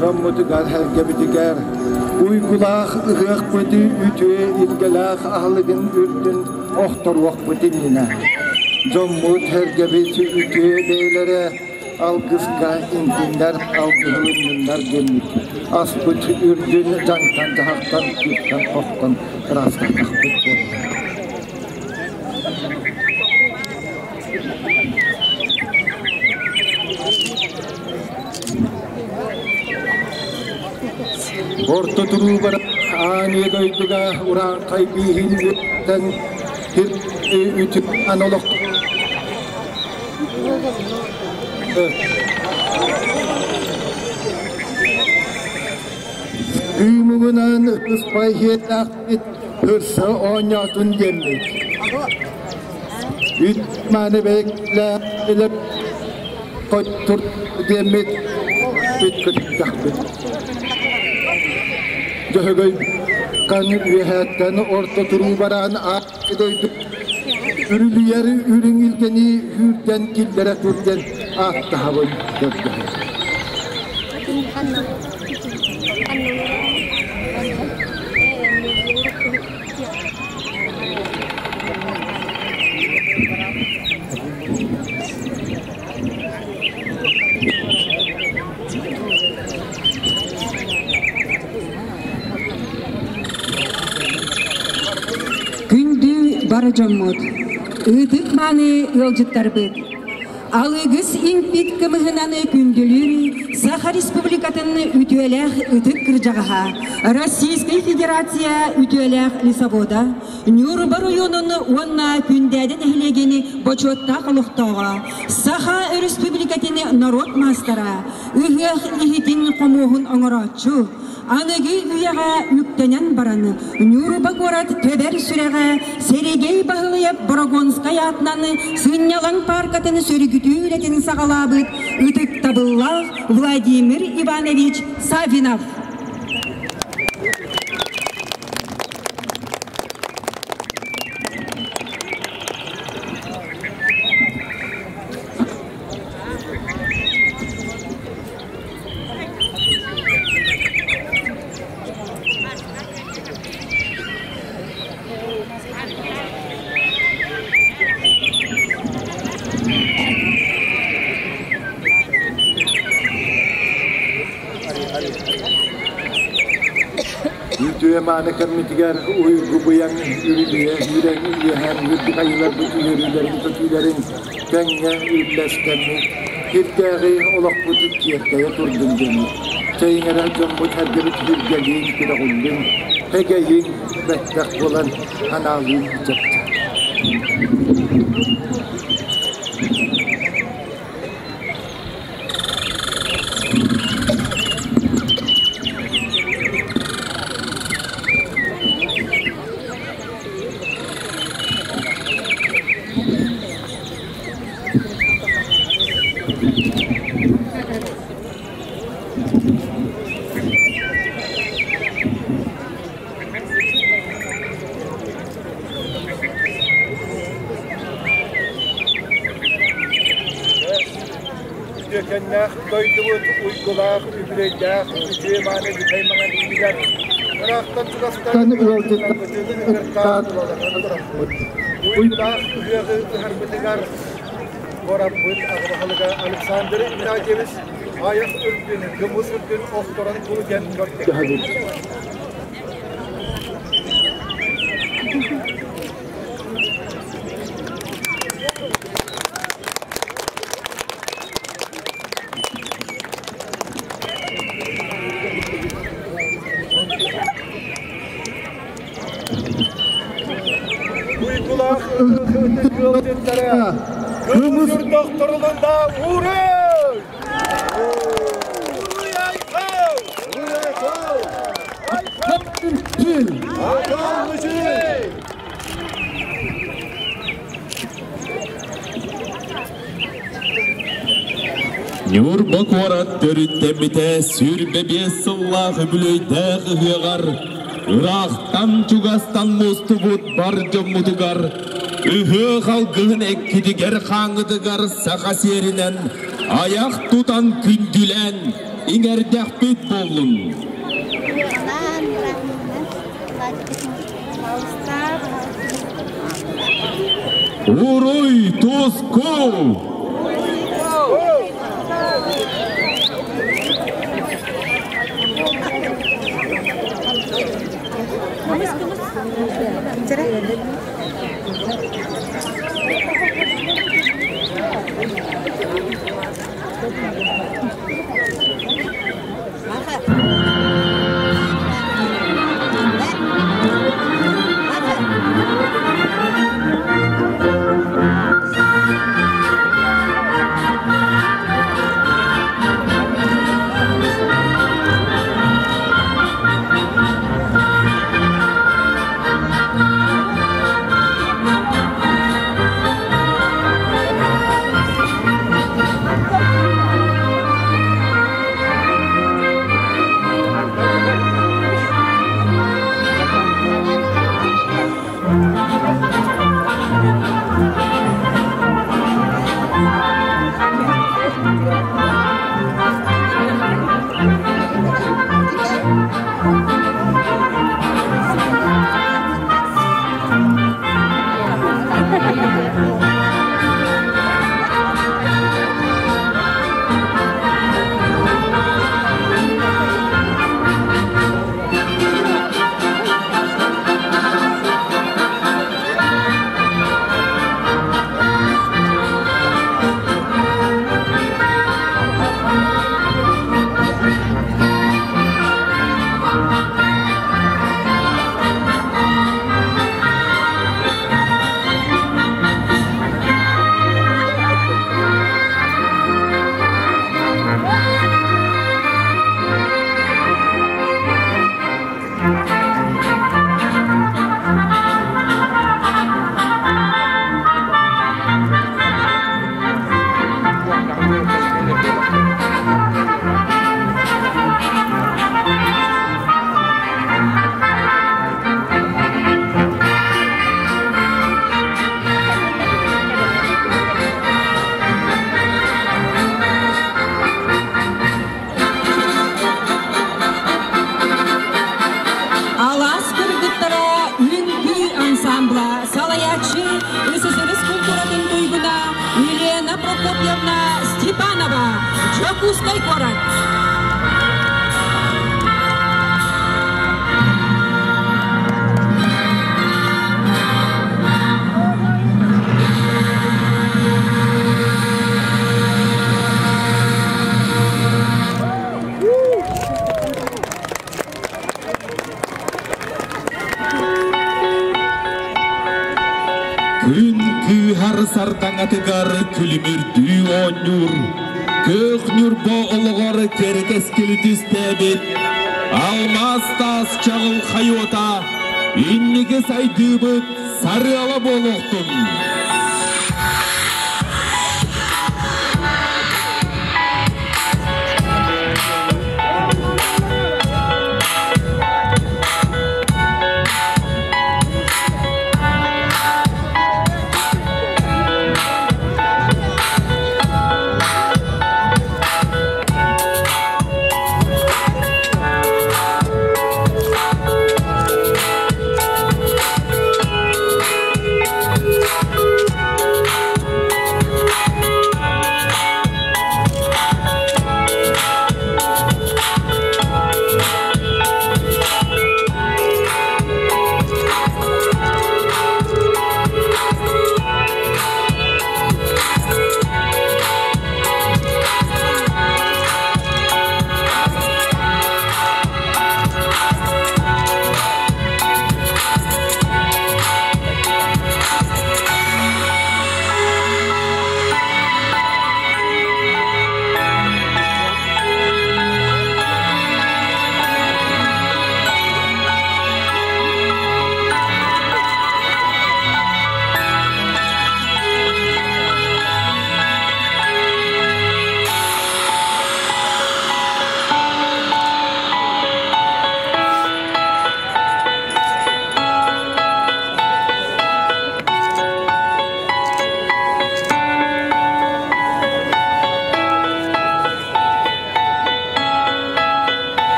дьоммутугар сэргэбитигэр уйгулаах ыһыахпыт үтүө илгэлээх аһылыгын үрдүн охторуохпут иннинэ дьоммут сэргэбит үтүө бэйэлэрэ алгыска интиннэр алгыһылынныннар диэммит аспыт үрдүн дьаҥтан-дьаһахтан күүттэн-хохтон ыраастатахпыт буолла. Орто туруубар аан ийэ дойдуга урааҥхай бииһин үөттэн үтүк анолох Кыымыгынан ыспай иһиэтэхпит ырса оонньоотун диэммит. Үт мааны бэйэклээх хоттур диэммит үт көтүттэхпит. Дьөһөгөй кан үөһээттэн орто туруу бараан аат дойду үрүлүйэр үрүҥ илгэни үүрдэн киллэрэ тур диэн ааттаһабын көрдөһөр. Күндү бары дьоммут, ытык мааны ыалдьыттарбыт, Алыгыс иҥпит кымыһынан күндүлүүр Саха Республикатын үтүөлээх ытык кырдьаҕаһа, Российскай Федерация үтүөлээх лесовода, Ньурба оройуонун уонна Күндээдэ нэһилиэгин бочуоттаах олохтооҕо, Саха Өрөспүүбүлүкэтин норуот маастара, ыһыах иһитин хомуоһун оҥорооччу, Аныгы үйэҕэ үктэнэн баран, Ньурба куорат тэбэр сүрэҕэ Сэрэгэй Баһылайап Борогонскай аатынан сынньалаҥ пааркатын сөргүтүү үлэтин саҕалаабыт ытыктабыллаах Владимир Иванович Саввинов. Үтүө мааны кэммитигэр уйгу быйаҥ үрүлүйэ үүрэн үөһээн үрдүк айыыларбыт үөрүүлэрин көтүүлэрин тэҥҥэ үллэстэммит, кирдээҕи олохпут киэркэйэ турдун диэммит, чэйиҥэрэ дьоммут сэргэбит үргэлиин көтөҕүллүн, эгэйин бэттэх буолан анаалыын чэпчэ. Үтүөкэннээх дойдубут уйгулаах, үбүлүөйдээх үтүө-мааны бүтэй маҥан иитигэр ыраахтан чугастан ыалдьыттарбытын Уйгулаах ыһыаҕы ыһарбытыгар куораппыт аҕа баһылыга Александр Игнатьевич айах үрдүн, кымыс үрдүн охторон кулу диэн көрдөһөбүт. Уйгулаах ыһыахтыыр ыалдьыттара кымыс дохторулунда уурун! Уруй айхал! Уруй айхал! Айхал мүчүл! Ньурба куорат төрүттэммитэ 25 сыллаах үбүлүөйдээх ыһыаҕар ыраахтан-чугастан мустубут бар дьоммутугар ыһыах алгыһын эккитигэр-хааҥҥытыгар саха сиэринэн айах тутан күндүлээн, иҥэрдэхпит буоллун. Уруй туску! Алаас кыргыттара үҥкүү ансамбла салайааччы СССР культуратын туйгуна Елена Прокопьевна Степанова, Дьокуускай куорат. Күн кыыһар сардаҥатыгар күлүмүрдүү оонньуур, Көөх Ньурба олоҕор кэрэ кэскили түстээбит, Алмаас таас чаҕылхай уота, инники сайдыыбыт сарыала буолуохтун!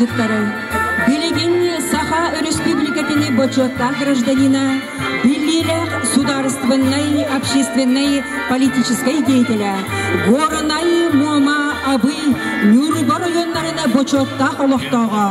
ыалдьыттары, билигин Саха Өрөспүүбүлүкэтин бочуоттаах гражданина, биллиилээх судаарыстыбаннай, общественнай, политическай деятеля, Горнай, Муома, Абый, Ньурба районнарын бочуоттаах олохтооҕо,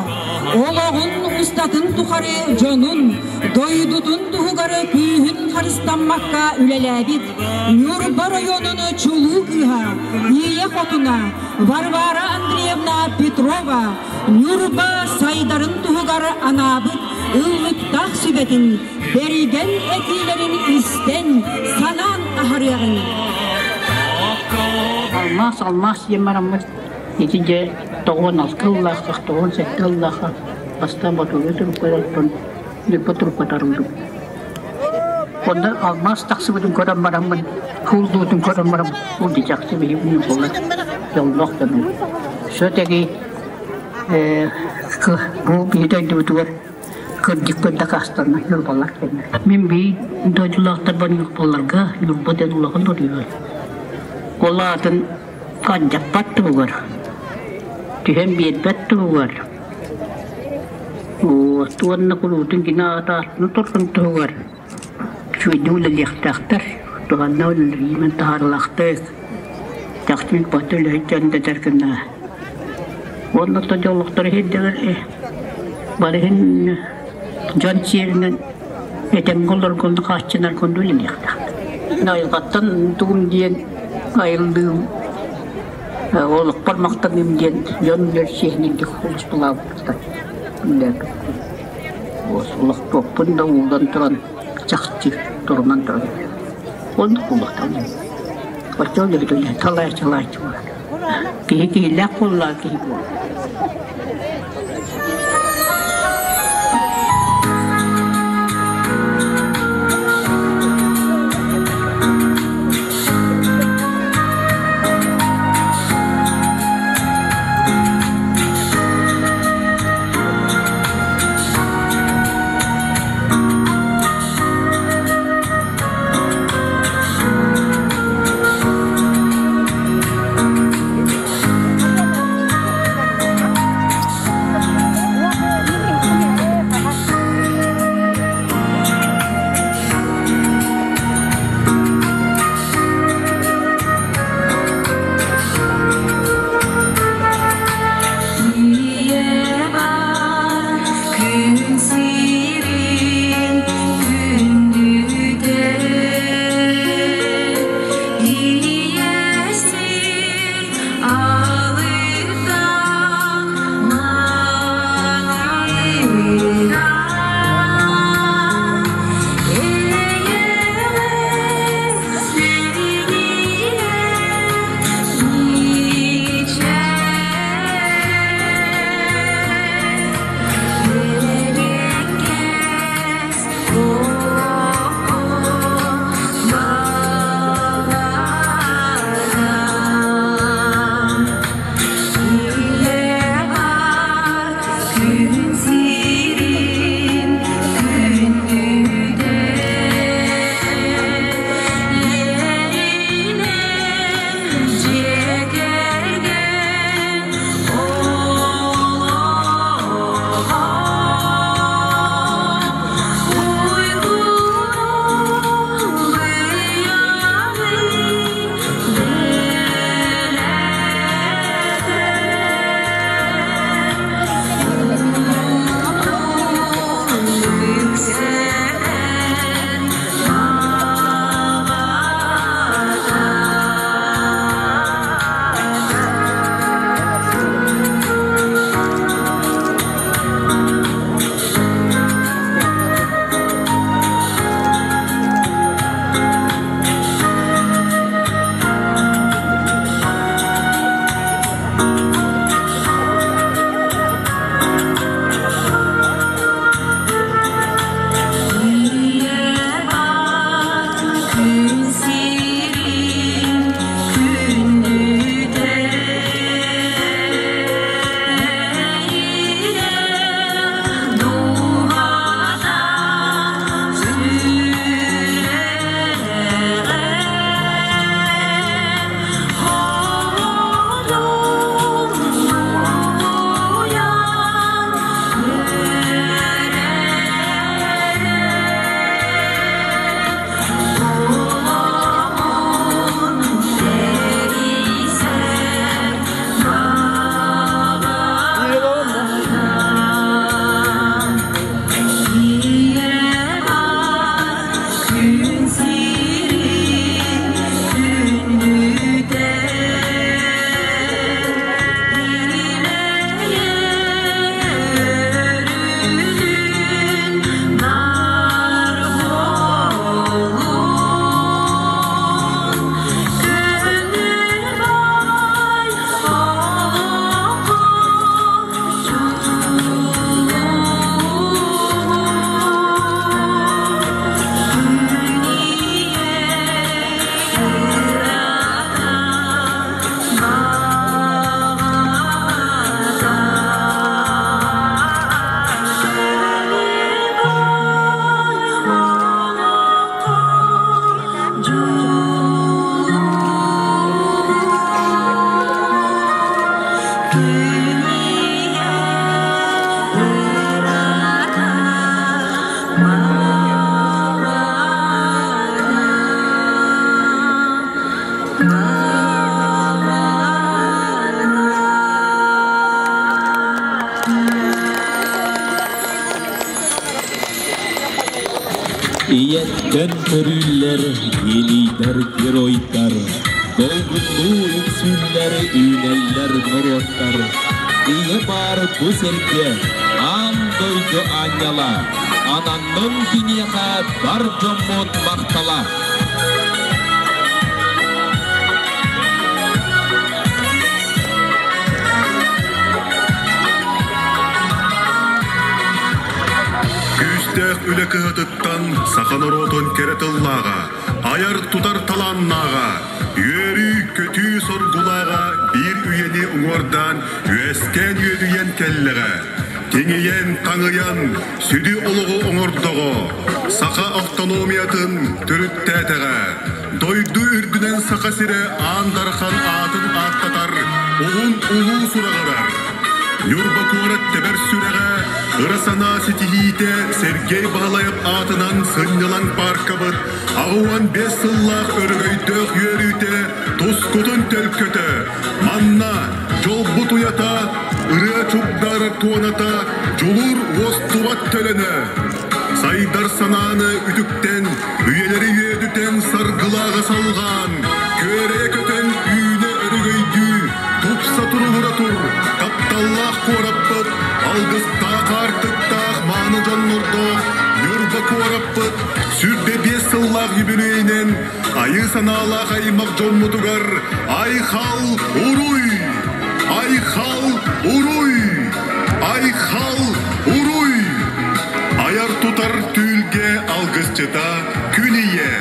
олоҕун устатын тухары дьонун, дойдутун туһугар күүһүн харыстаммакка үлэлээбит Ньурба районун чулуу кыыһа, Ийэ Хотуна Варвара Андреевна Петрова Ньурба сайдарын туһугар анаабыт ыллыктаах сүбэтин, бэригэн этиилэрин истэн, санаан аһарыаҕыҥ. Алмаас, алмаас диэн бараммыт ити дьэ тоҕуон алта ыллаахха, тоҕуон сэттэ ыллаахха бастаан ботуруйа турукка Ньурба турукка Онно алмаас тахсыбытын көрөн бараммын, кууллуутун көрөн баран бу дьахчы биһи буолар дьоллоох дьонум. Все-таки бу биһи дойдубутугар кырдьыкпыт дакаастанна ньурбалар кэннэ. Мин бии дойдулаахтарбар ньурбаларга Ньурба диэн улахан дойду. Ол аатын хандьаппат туһугар, түһэн биэрбэт туһугар Уонна куруутун кини аата атын турарын туһугар үчүгэйдик үлэлиэхтээхтэр, туһанна үлэлииринэн таһаарылаахтык, чахчы бата үлэһит дьон дэтэр гына. Уонна то дьоллохторо иһирдэлэр бары иһин дьон сиэринэн этэҥҥэ олоргонну хааччынаргонну үлэлиэхтээхтэр. Айылҕаттан тугум диэн айыллыым Олохпор махтаныым диэн дьон үлэр сиэһинирдик холустулаабыттар үллээбиппин. Олохтуохпун да ууллан туран чахчы турунан туран оннук буолуохтаах. Оччо үлэбит талааччылааччы буолар. Киһи киһилээх буоллаҕа киһи буолар. Ийэттэн төрүүллэр генийдэр, геройдар, долгуннуу үксүүллэр, үүнэллэр норуоттар. Ийэ баар бу сиргэ, аан дойду аанньала, ананнын киниэхэ бар дьоммут махтала. Күүстээх үлэ кыһатыттан саха норуотун кэрэ тыллааҕа, айар-тутар талааннааҕа, үөрүү-көтүү соргулааҕа биир үйэни уҥуордаан үөскээн үөдүйэн кэллэҕэ. Тиҥийэн, таҥыйан, сүдү олоҕу оҥордоҕо, саха автономиятын төрүттээтэҕэ. Дойду үрдүнэн Саха сирэ Аан Дархан аатын ааттатар уһун улуу сураҕырар. Ньурба куорат тэбэр сүрэҕэ, ыра санаа ситиһиитэ Сергей Баһылайап аатынан сынньалаҥ пааркабыт 85 сыллаах өрөгөйдөөх үөрүүтэ тускутун төлкөтө. Манна дьолбут уйата, ырыа чугдаарар туоната, дьулуур уостубат төлөнө. Сайдар санааны үтүктэн, үйэлэри үөдүтэн саргылааҕа салҕаан, күөрэйэ көтөн үүнэ өрөгөйдүү, тупса туругура тур, тапталлаах куораппыт, алгыстаах аартыктаах мааны дьоннордоох Ньурба куораппыт 25 сыллаах юбилейинэн айыы санаалаах аймах дьоммутугар Айхал уруй! Айхал уруй! Айхал уруй! Айар-тутар түүлгэ алгысчыта күн ийэ,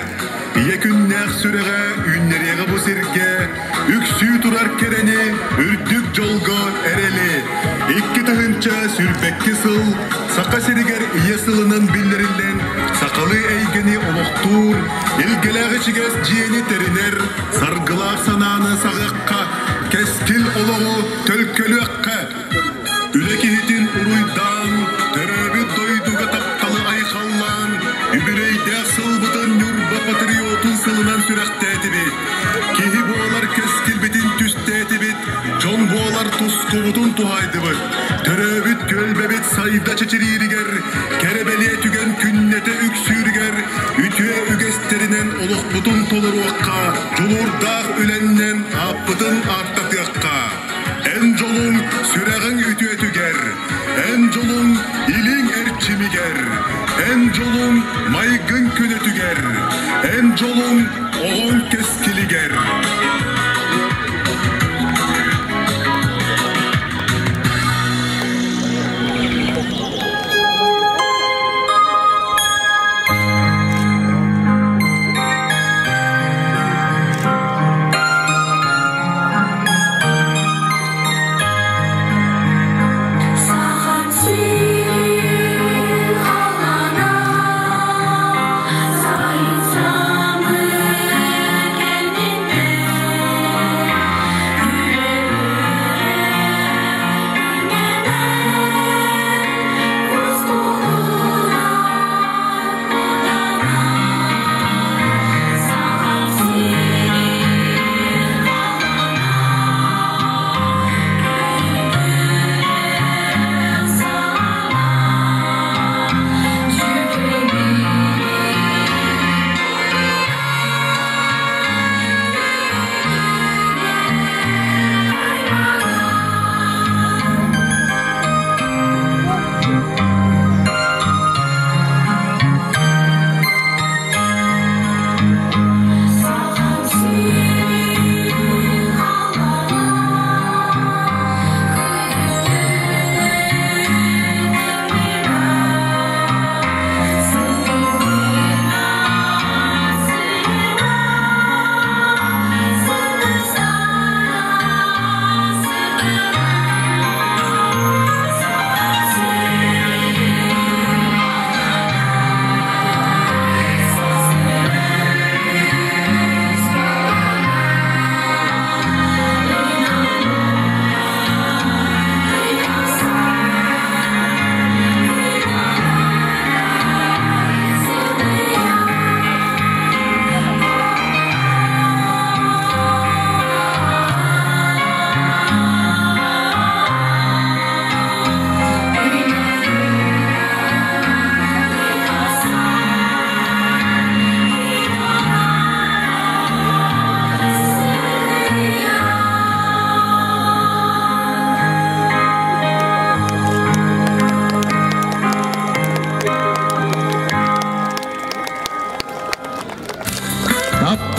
ийэ күннээх сүрэҕэ үүннэриэҕэ бу сиргэ, үксүү турар кэрэни, үрдүк дьолго эрэли. 2022 сыл Саха сиригэр ийэ сылынан биллэриллэн, сахалыы эйгэни олохтуур, илгэлээх ичигэс дьиэни тэринэр, саргылаах санааны саҕыахха, кэскил олоҕу төлкөлүөххэ! Үлэ киһитин уруйдаан, төрөөбүт дойдуга тапталы айхаллаан, үбүлүөйдээх сылбытын Ньурба патриотун сылынан сүрэхтээтибит. Киһи буолар кэскилбитин түстээтибит, дьон буолар тускубутун туһаайдыбыт. Төрөөбүт түөлбэбит сайда чэчирииригэр, кэрэ-бэлиэ түгэн күннэтэ үксүүрүгэр үтүө үгэстэринэн олохпутун толоруохха, дьулуурдаах үлэннэн ааппытын ааттатыахха. Эн дьолуҥ сүрэҕиҥ үтүөтүгэр, эн дьолуҥ илиҥ эрчимигэр, эн дьолуҥ майгыҥ көнөтүгэр, эн дьолуҥ оҕоҥ кэскилигэр. Сахам сирин халлаана сайын самыы кэннинэн.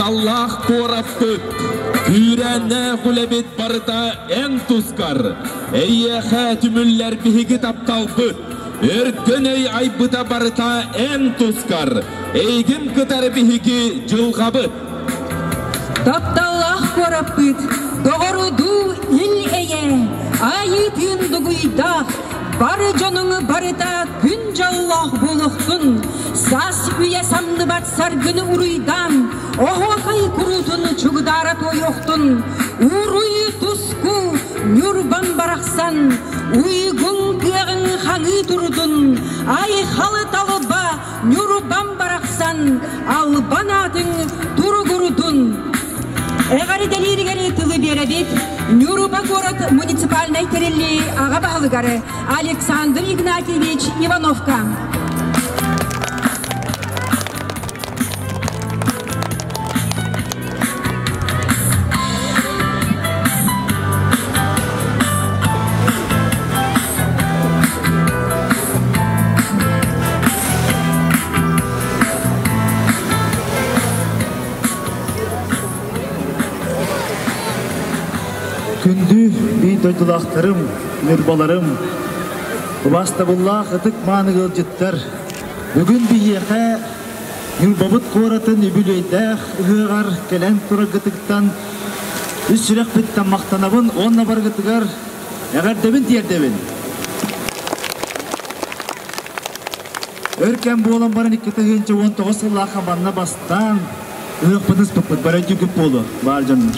Тапталлаах куораппыт, күүрээннээх үлэбит барыта эн тускар. Эйиэхэ түмүллэр биһиги тапталбыт. Өркөн өй айбыта барыта эн тускар. Эйигин кытары биһиги дьылҕабыт. Тапталлаах куораппыт, доҕорудуу ил-эйэ, айыы-тыын дугуйдаах, бары дьонуҥ барыта күн дьоллоох буолуохтун, саас үйэ самныбат саргыны уруйдаан, оһуохай куруутун чугдаара туойуохтун, уруй туску Ньурбам барахсан, уйгуҥ кыаҕыҥ хаҥыы турдун, айхалы талба Ньурбам барахсан, албан аатыҥ туругурдун! Эҕэрдэлииригэр тылы биэрэбит Ньурба куорат муниципальнай тэриллии аҕа баһылыгар Александр Игнатьевич Ивановка. Күндү биир дойдулаахтарым, ньурбаларым, убаастабыллаах ытык мааны ыалдьыттар, бүгүн биһиэхэ Ньурбабыт куоратын үбүлүөйдээх ыһыаҕар кэлэн тураргытыттан үс сүрэхпиттэн махтанабын уонна барыгытыгар эҕэрдэбин тиэрдэбин. Өр кэм буолан баран 2019 сыллаахха манна бастаан ыһыахпытын ыспыппыт, бары өйдүүгүт буолуо, баар дьоннор.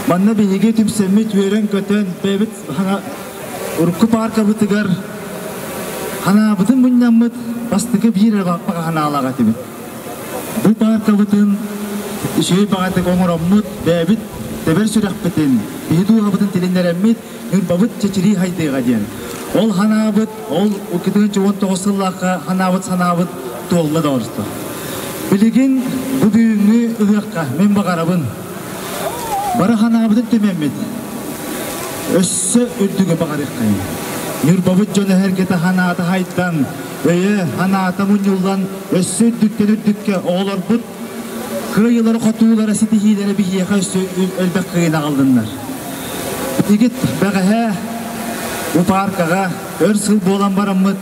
Манна биһиги түмсэммит, үөрэн-көтөн, бэйэбит урукку пааркабытыгар ханаабытын мунньаммыт бастакы биир эрэ баҕа ханаалаах этибит. Бу пааркабытын үчүгэй баҕатык оҥороммут, бэйэбит тэбэр сүрэхпитин, биһи дууһабытын тилиннэрэммит, Ньурбабыт чэчирии хайдыаҕа диэн. Ол ханаабыт, ол 2019 сыллаахха ханаабыт санаабыт туолла да орто. Билигин бу бүгүҥҥү ыһыахха мин баҕарабын бары ханаабытын түмэммит өссө үрдүгү баҕарыаххайын. Ньурбабыт дьоно эһэргэтэ ханаата хайдан, өйө ханаата мунньуллан өссө үрдүктэн үрдүккэ оҕолорбут кыайыылары хотуулара ситиһиилэрэ биһиэхэ өссө элбэх кыайыыны аҕаллыннар. Игит бэҕэһээ бу пааркаҕа өр сыл буолан бараммыт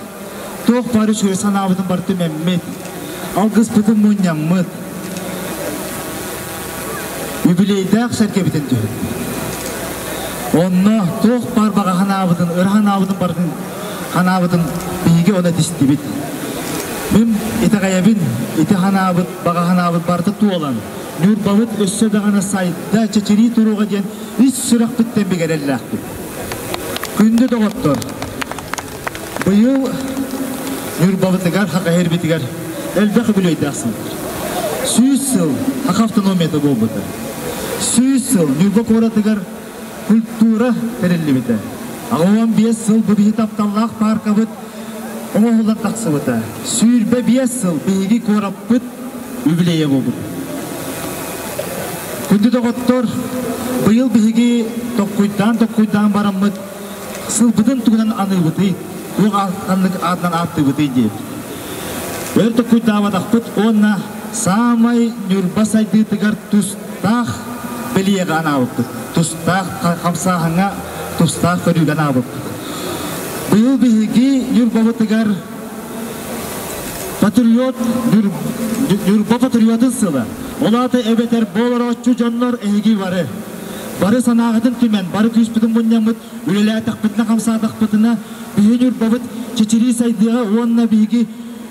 туох баар үчүгэй санаабытын бар түмэммит, алгыспытын мунньаммыт, юбилейдаах сэргэбитин түһүппүт. Онно туох баар баҕа санаабытын, ыра санаабытын барытын санаабытын биһиги ону этистибит. Мин итэҕэйэбин, ити санаабыт, баҕа санаабыт барыта туолан, Ньурбабыт өссө даҕаны сайда, чэчирии туруоҕа диэн ис сүрэхпиттэн бигэрэллээхпит. Күндү доҕоттор, быйыл Ньурбабытыгар, Хакаһирбитигэр элбэх үбүлүөйдээх сыллар. 100 сыл Саха автономията буолбута. 100 сыл Ньурба куоратыгар культура тэриллибитэ. 85 сыл бу биһи тапталлаах пааркабыт оҥоһуллан тахсыбыта. 25 сыл биһиги куораппыт үбүлүөйэ буолбут. Күндү доҕоттор, быйыл биһиги токкуйдаан-токкуйдаан бараммыт сылбытын тугунан аныыбытый, туох ханнык аатынан ааттыыбытый диэбит. Өр токкуйдаабатахпыт уонна саамай Ньурба сайдыытыгар тустаах бэлиэҕэ анаабыппыт, тустаах хамсааһыҥҥа тустаах көрүүгэ анаабыппыт. Быйыл биһиги Ньурбабытыгар Патриот Ньурба патриотын сыла. Ол аата эбэтэр бу олорооччу дьоннор эһиги бары. Бары санааҕытын түмэн, бары күүспүтүн мунньаммыт, үлэлээтэхпитинэ-хамсаатахпытына, биһи Ньурбабыт чэчирии сайдыаҕа уонна биһиги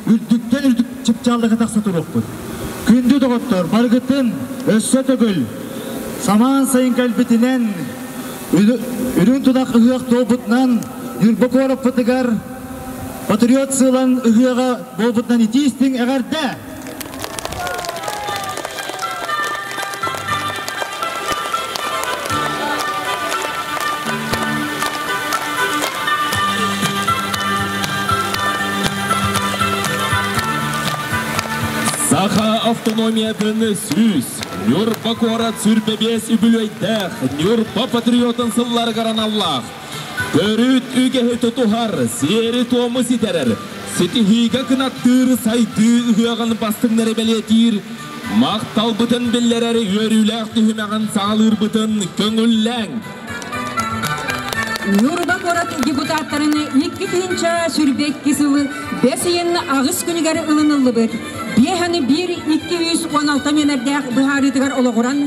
үрдүктэн үрдүк чыпчаалларга тахса туруохпут. Күндү доҕоттор, барыгытын өссө төгүл самаан сайын кэлбитинэн, үрүҥ тунах ыһыах туолбутунан Ньурба куораппытыгар Патриот сыалан ыһыаҕа буолбутунан итии-истиҥ эҕэрдэ! Саха автономиятын 100, Ньурба куорат сүрбэбиэс үбүлүөйдээх Ньурба патриотын сылларыгар аналлаах Төрүт үгэһи тутуһар, сиэри-туому ситэрэр, ситиһиигэ кынаттыыр сайдыы ыһыаҕын бастыҥнары бэлиэтиир. Махталбытын биллэрэр үөрүүлээх түһүмэҕин саҕалыырбытын көҥүллээҥ. Ньурба куорат депутаттарын 2022 сылы бэс ыйын аҕыс күнүгэр ылыныллыбыт 5 1 216 нүөмэрдээх быһаарыытыгар олоҕуран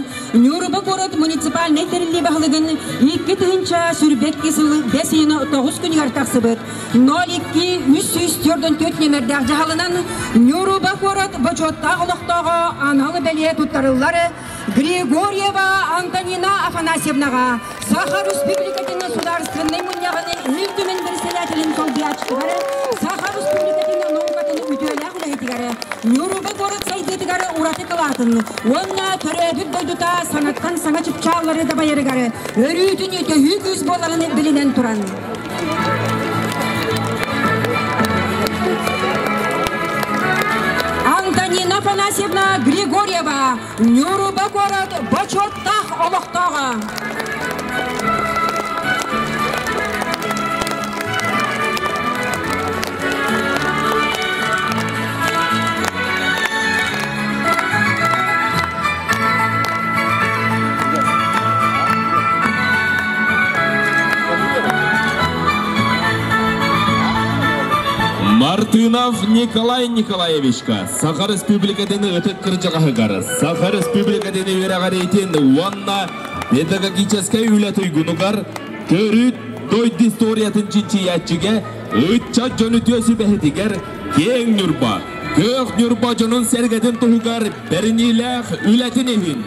Ньурба куорат муниципальнай тэриллии баһылыгын 2022 сылы бэс ыйын 9 күнүгэр тахсыбыт 02 344 нүөмэрдээх дьаһалынан Ньурба куорат бочуоттаах олохтооҕо анал бэлиэ туттарыллар Григорьева Антонина Афанасьевнаҕа, Саха Республикатын Судаарыстыбаннай Мунньаҕын Ил Түмэн председателин солбуйааччытыгар, Саха Республикатын наукатын үтүөлээх үлэһитигэр, Ньурба куорат сайдыытыгар ураты кылаатын уонна төрөөбүт дойдута саҥаттан саҥа чыпчааллары дабайарыгар өрүүтүн төһүү күүс буоларын билинэн туран. Антонина Афанасьевна Григорьева, Ньурба куорат бочуоттаах олохтооҕо. Мартынов Николай Николаевичка, Саха Республикатын ытык кырдьаҕаһыгар, Саха Республикатын үөрэҕириитин уонна педагогическай үлэ туйгунугар, төрүт дойду историятын чинчийээччигэ, ыччат дьону үтүө сүбэһитигэр, киэҥ Ньурба, Көөх Ньурба дьонун сэргэтин туһугар бэриниилээх үлэтин иһин.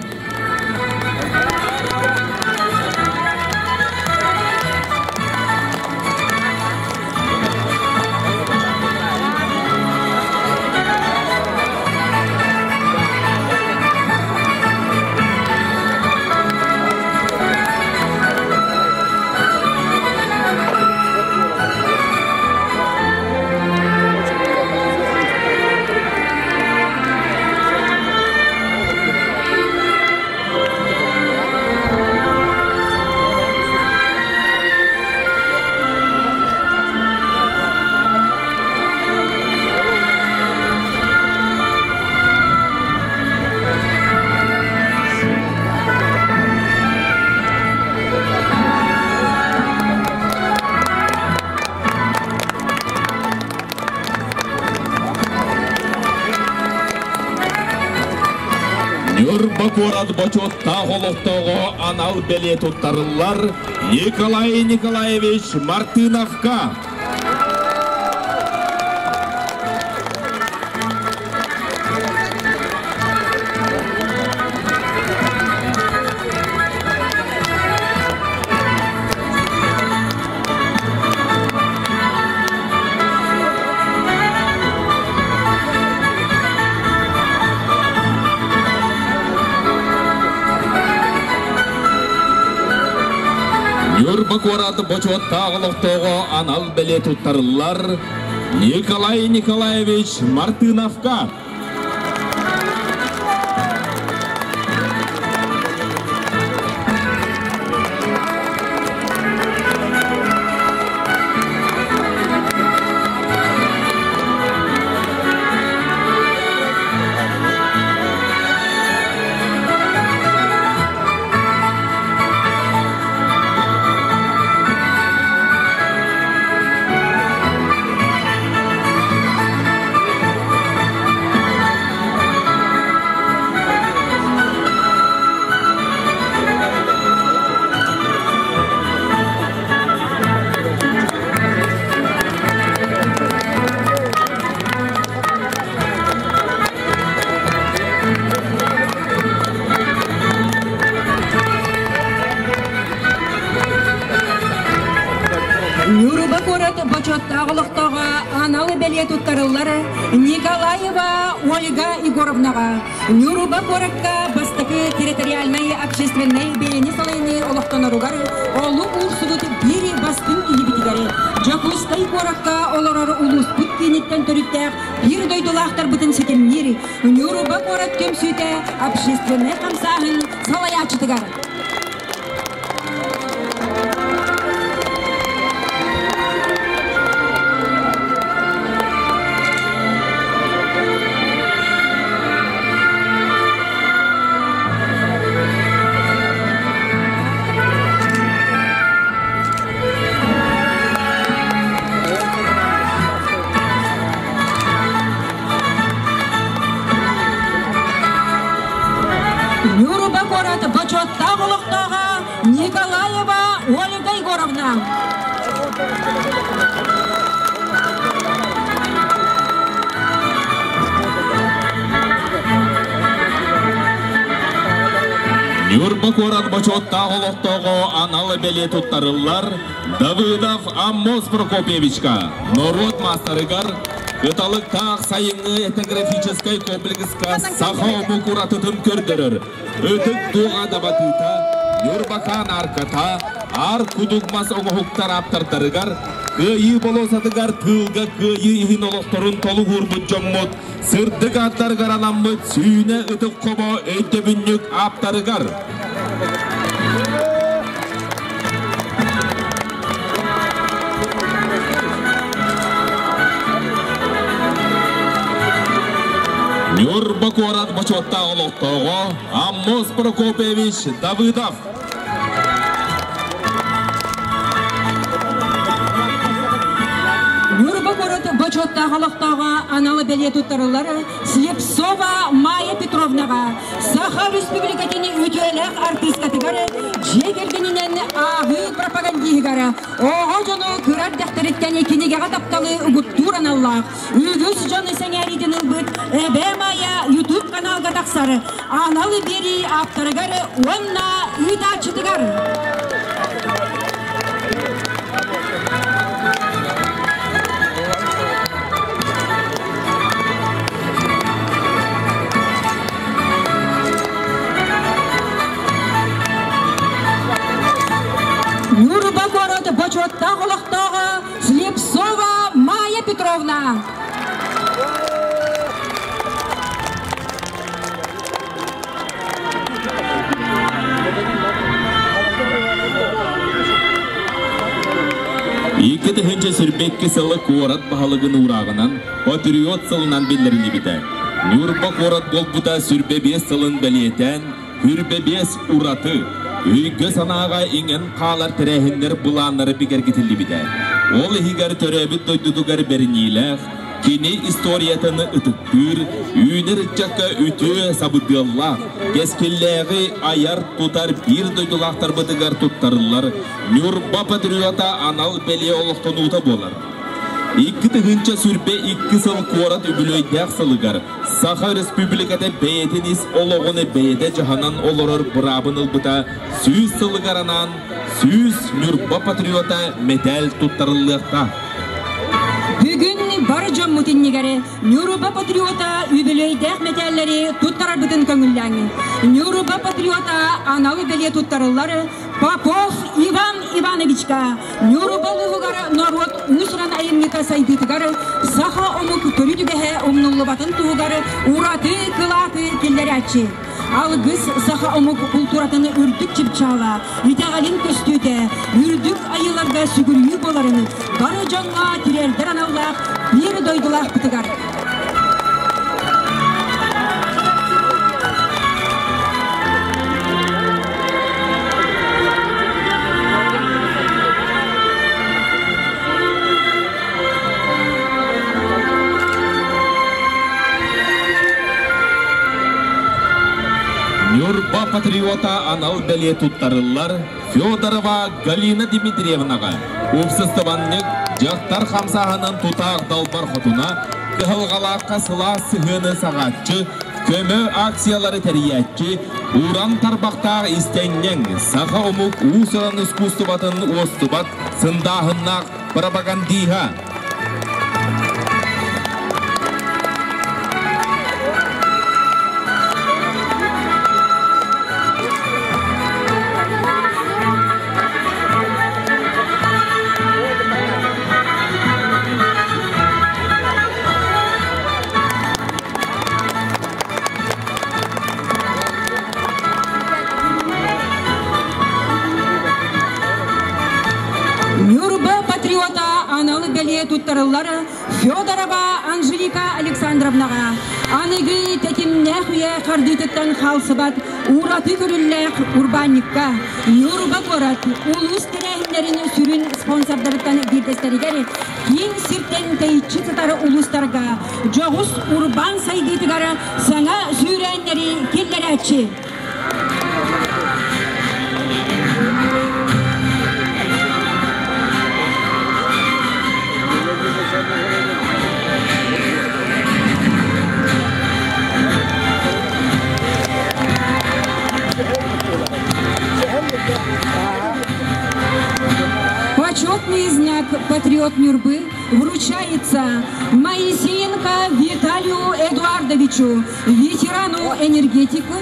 Ньурба куорат бочуоттаах олохтооҕо анал бэлиэ туттарыллар Николай Николаевич Мартыновка. Ньурба куорат бочуоттаах олохтооҕо анал бэлиэ туттарыллар Николай Николаевич Мартыновка. Ньурба куорат бочуоттаах олохтооҕо анал бэлиэ туттарыллар Николаева Ольга Егоровнаҕа, Ньурба куоракка бастакы территориальнай общественнай бэйэни салайыныы олохтоноругар олук уурсубут биир бастыҥ киһибитигэр, Дьокуускай куоракка олорор улууспут кииниттэн төрүттээх биир дойдулаахтарбытын ситимниир Ньурба куорат түмсүүтэ общественнай хамсааһын салайааччытыгар. Ньурба куорат бочуоттаах олохтооҕо анал бэлиэ туттарыллар Давыдов Аммос Прокопьевичка, норуот маастарыгар, Кыталыктаах сайыҥҥы этнографическай комплекска саха омук уратытын көрдөрөр Ытык Дуоҕа дабатыыта, Ньурбакаан арката, Аар кудук мас оҥоһуктар ааптардарыгар, Кыайыы болуоссатыгар тыылга кыайыы иһин олохторун толугуурбут дьоммут сырдык ааттарыгар анаммыт сүүнэ ытык хобо өйдөбүнньүк ааптарыгар. Ньурба куорат бочуоттаах олохтооҕо Аммос Прокопьевич Давыдов. Ньурба куорат бочуоттаах олохтооҕо анал бэлиэ туттарыллар Слепцова Майя Петровнаҕа Саха Республикатын үтүөлээх артыыскатыгар дьиэ кэргэнинэн ааҕыы пропагандиһыгар оҕо дьону кыра эрдэхтэриттэн кинигэҕэ тапталы угуттуур аналлаах үгүс дьон сэҥээриитин ылбыт Эбээ Майя YouTube каналга тахсар анал биэрии ааптарыгар уонна ыытааччытыгар. Ньурба куорат бочуоттаах олохтооҕо Слепцова Майя Петровна. Икки тыһыынча сүүрбэкки сылы куорат баһылыгын уурааҕынан патриот сылынан биллэриллибитэ. Ньурба куорат буолбута 25 сылын бэлиэтээн, 25 ураты, өйгө-санааҕа иҥэн хаалар тэрээһиннэр былааннара бигэргитиллибитэ. Ол иһигэр төрөөбүт дойдутугар бэриниилээх, Кини историятын ытыктыыр, үүнэр ыччакка үтүө сабыдыаллаах, кэскиллээҕи айар-тутар биир дойдулаахтарбытыгар туттарыллар Ньурба патриота анал бэлиэ олохтонуута буолар. 2022 сыл куорат үбүлүөйдээх сылыгар Саха Республиката бэйэтин ис олоҕун бэйэтэ дьаһанан олорор быраабын ылбыта 100 сылыгар анаан 100 Ньурба патриота мэтээл туттарыллыахтаах. Бүгүн бар дьоммут иннигэр Ньурба патриота үбүлүөйдээх мэтээллэри туттарарбытын көҥүллээҥ. Ньурба патриота анал бэлиэ туттарыллар Попов Иван Ивановичка Ньурба улууһугар норуот уус-уран айымньыта сайдыытыгар саха омук төрүт үгэһэ умнуллубатын туһугар ураты кылааты киллэрээччи. Алгыс саха омук култууратын үрдүк чыпчаала, итэҕэлин көстүүтэ, үрдүк айыыларга сүгүрүйүү буоларын бары дьоҥҥо тириэрдэр аналлаах биир дойдулаахпытыгар. Ньурба патриота анал бэлиэ туттарыллар Федорова Галина Дмитриевнаҕа уопсастыбанньык дьахтар хамсааһынын тутаах далбар хотуна, кыһалҕалаахха сылаас сыһыаны саҕааччы, көмө акциялары тэрийээччи, уран тарбахтаах истэнньэҥ, саха омук уус-уран искусствотын уостубат сындааһыннаах пропагандиһа. Ньурба патриота анал бэлиэ туттарыллар Федорова Анжелика Александровнаҕа аныгы тэтимнээх үйэ хардыытыттан хаалсыбат ураты көрүллээх урбаанньыкка Ньурба куорат улуус тэрээһиннэрин сүрүн спонсордарыттан биирдэстэригэр киин сиртэн тэйиччи сытар улуустарга дьоҕус урбаан сайдыытыгар саҥа сүүрээннэри киллэрээччи. «Патриот Нюрбы» вручается Моисеенко Виталию Эдуардовичу, ветерану энергетику,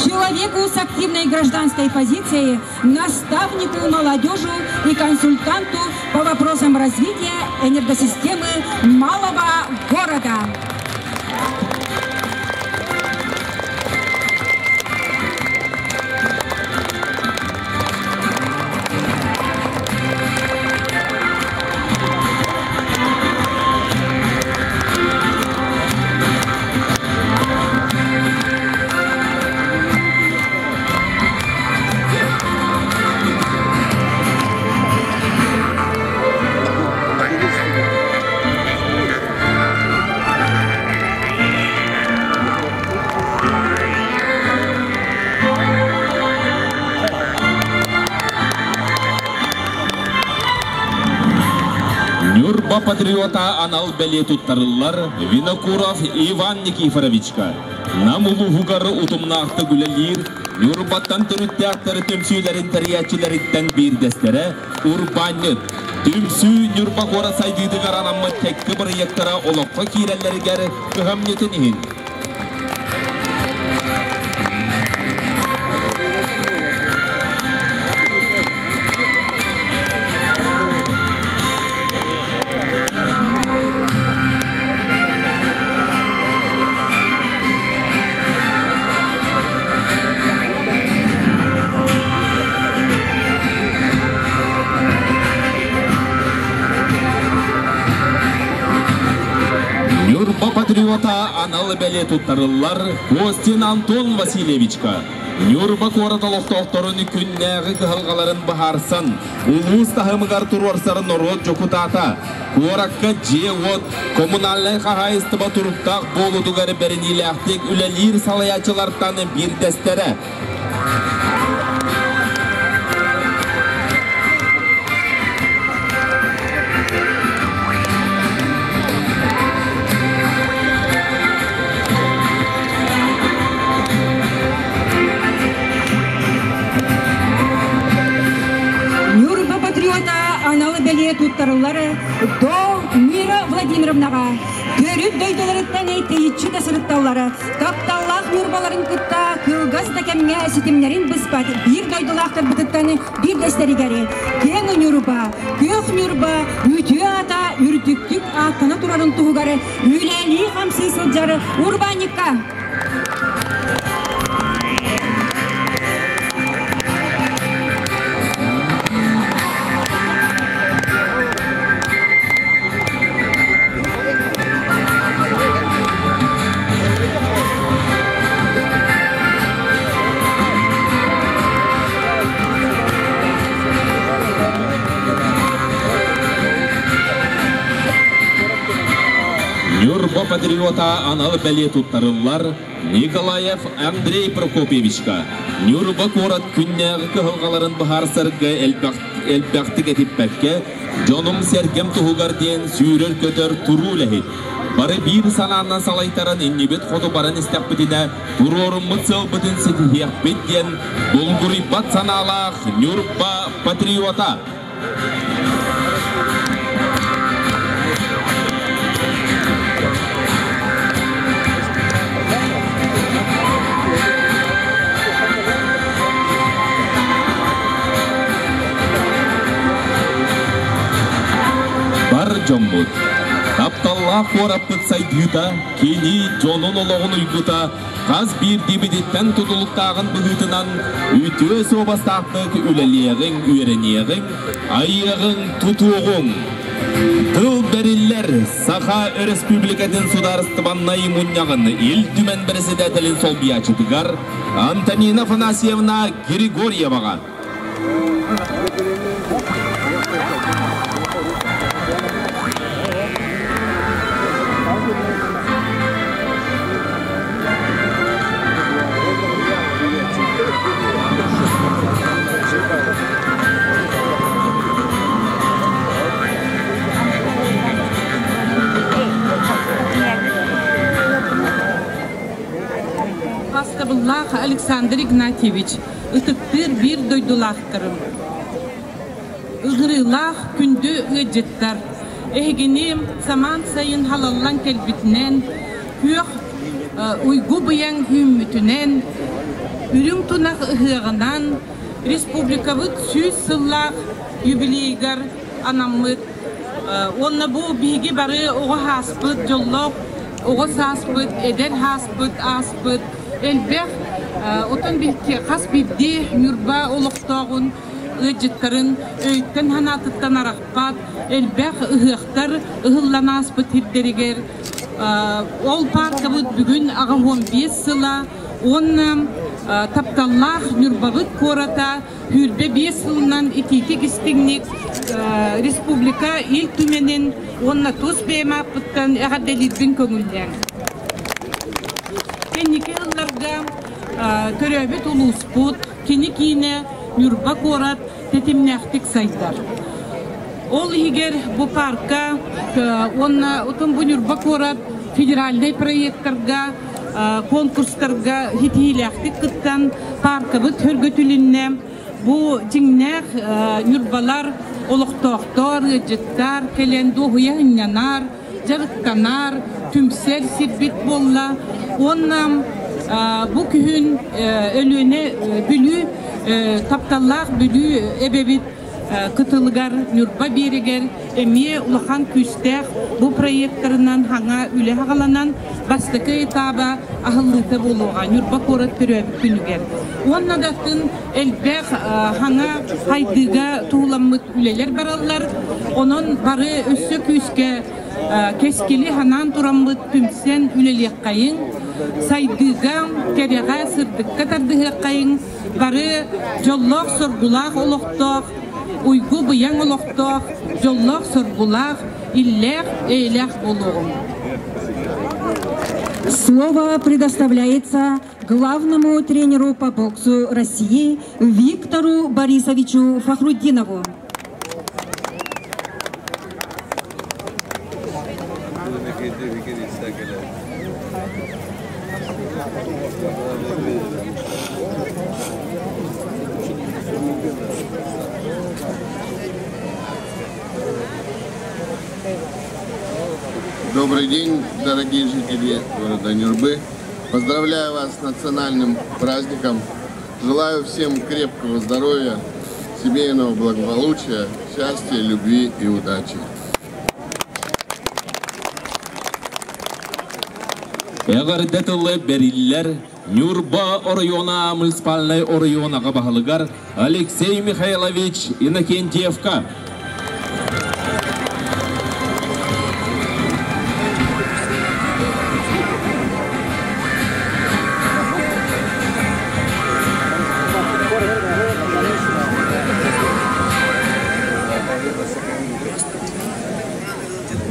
человеку с активной гражданской позицией, наставнику молодежи и консультанту по вопросам развития энергосистемы малого города. Ньурба патриота анал бэлиэ туттарыллар Винокуров Иван Никифоровичка. Нам улууһугар утумнаахтык үлэлиир Ньурбаттан төрүттээхтэр түмсүүлэрин тэрийээччилэриттэн биирдэстэрэ урбаанньыт. Түмсүү Ньурба куорат сайдыытыгар анаммыт кэккэ бырайыактара олоххо киирэллэригэр кыһамньытын иһин. Ньурба патриота анал бэлиэ туттарыллар Костин Антон Васильевичка. Ньурба куорат олохтоохторун күннээҕи кыһалҕаларын быһаарсан, улуус таһымыгар туруорсар норуот дьокутаата, куоракка дьиэ-уот, коммунальнай хаһаайыстыба туруктаах буолуутугар бэриниилээхтик үлэлиир салайааччылартан биирдэстэрэ. Ньурба патриота анал бэлиэ туттарыллар до Мира Владимировнаҕа төрүт дойдуларыттан тэйиччи да сырытталлара тапталлаах Ньурбаларын кытта кылгас да кэмҥэ ситимнэрин быспат биир дойдулаахтарбытыттан биирдэстэригэр киэҥ Ньурба, күөх Ньурба үтүө аата үрдүктүк ааттана турарын туһугар үлэлии-хамсыы сылдьар урбаанньыкка Ньурба патриота анал бэлиэ туттарыллар Николаев Андрей Прокопьевичка Ньурба куорат күннээҕи кыһалҕаларын быһаарсарга элбэхтик этиппэккэ, дьонум-сэргэм туһугар диэн сүүрэр-көтөр туруу үлэһит. Бары биир санаанан салайтаран иннибит хоту баран истэхпитинэ, туруоруммут сыалбытын ситиһиэхпит диэн булгуруйбат санаалаах Ньурба патриота. Бар дьоммут, тапталлаах куораппыт сайдыыта, кини дьонун олоҕун уйгута хас биирдиибититтэн тутулуктааҕын быһыытынан үтүө суобастаахтык үлэлиэҕиҥ, үөрэниэҕиҥ, айыаҕыҥ, тутуоҕуҥ. Тыл бэриллэр Саха Өрөспүүбүлүкэтин Судаарыстыбаннай Мунньаҕын Ил Түмэн бэрэссэдээтэлин солбуйааччытыгар Антонина Афанасьевна Григорьеваҕа. Хастабыллаах Александр Игнатьевич, ытыктыыр биир дойдулаахтарым, ыҥырыылаах күндү ыалдьыттар! Эһигини самаан сайын халаллан кэлбитинэн, күөх уйгу быйаҥ үүммүтүнэн, үрүҥ тунах ыһыаҕынан республикабыт 100 сыллаах юбилейыгар анаммыт уонна бу биһиги бары оҕо ааспыт дьоллоох оҕо сааспыт, эдэр ааспыт ааспыт элбэх отон хас биирдии Ньурба олохтооҕун ыалдьыттарын өйтөн санаатыттан арахпат элбэх ыһыахтар ыһыллан ааспыт сирдэригэр ол пааркабыт бүгүн 85 сыла уонна тапталлаах Ньурбабыт куората 25 сылынан итиитик истиҥник республика Ил Түмэнин уонна тус бэйэм ааппыттан эҕэрдэлиирбин көҥүллээҥ. Кэнники сылларга төрөөбүт улууспут кини киинэ Ньурба куорат тэтимнээхтик сайдар. Ол иһигэр бу парка уонна отон бу Ньурба куорат федеральнай проекттарга, конкурстарга ситиһиилээхтик кыттан паркабыт хөргөтүлүннэ. Бу дьиҥнээх Ньурбалар олохтоохтор, ыалдьыттар кэлэн дуоһуйа сынньанар, дьарыктанар, түмсэр сирбит буолла. Уонна бу күһүн Өлүөнэ Бүлүү тапталлаах Бүлүү эбэбит кытылыгар Ньурба биэрэгэр эмиэ улахан күүстээх бу проекттарынан хаҥа үлэ хаҕаланан бастакы этаба аһыллыыта буолуоҕа Ньурба куорат төрөөбүт күнүгэр. Уонна да атын элбэх хаҥа хайдыыга туһуламмыт үлэлэр бараллар. Онон бары өссө күүскэ кэскили ханаан тураммыт түмсэн үлэлиэххэйиҥ, сайдыыга, кэрэҕэ, сырдыкка тардыһыаххайыҥ, бары дьоллоох-соргулаах олохтоох, уйгу-быйаҥ олохтоох, дьоллоох-соргулаах, иллээх, эйэлээх буолуоҕуҥ. Слово предоставляется главному тренеру по боксу России Виктору Борисовичу Фахрутдинову. Добрый день, дорогие жители города Нюрбы. Поздравляю вас с национальным праздником. Желаю всем крепкого здоровья, семейного благополучия, счастья, любви и удачи. Эҕэрдэ тылы бэриллэр Ньурба оройуона муниципальнай оройуон аҕа баһылыгар Алексей Михайлович Иннокентьевка.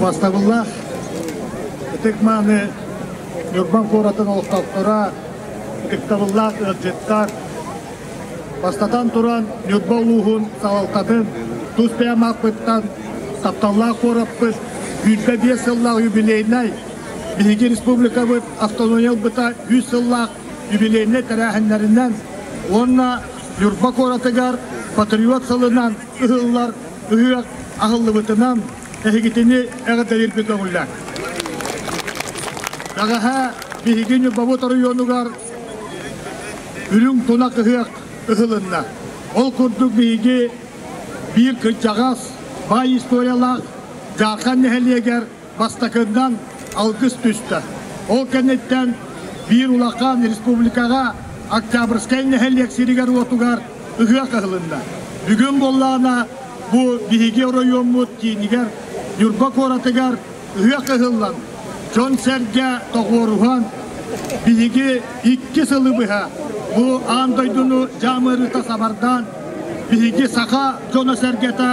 Бастабыллаах ытык-мааны Ньурбан куоратын олохтоохторо, ытыктабыллаах ыалдьыттар, бастатан туран Ньурба улууһун салалтатын тус бэйэм ааппыттан тапталлаах куораппыт 25 сыллаах юбилейнай биһиги республикабыт автономия ылбыта 100 сыллаах юбилейнай тэрээһиннэринэн уонна Ньурба куоратыгар патриот сылынан ыһыллар ыһыах аһыллыбытынан эһигитини эҕэрдэлиирбит көҥүллээх. Бэҕэһээ биһиги Ньурбабыт оройуонугар үрүҥ тунах ыһыах ыһылынна. Ол курдук биһиги биир кырдьаҕас, баай историялаах Дьаархан нэһилиэгэр бастакыннан алгыс түстэ. Ол кэнниттэн биир улахан республикаҕа Октябрьскай нэһилиэк сиригэр-уотугар ыһыах ыһылынна. Бүгүн буоллаҕына бу биһиги оройуоммут киинигэр Ньурба куоратыгар ыһыах ыһыллан, дьон-сэргэ тоҕуоруһан, биһиги икки сылы быһа бу аан дойдуну дьаамырыта сабардаан, биһиги саха дьоно-сэргэтэ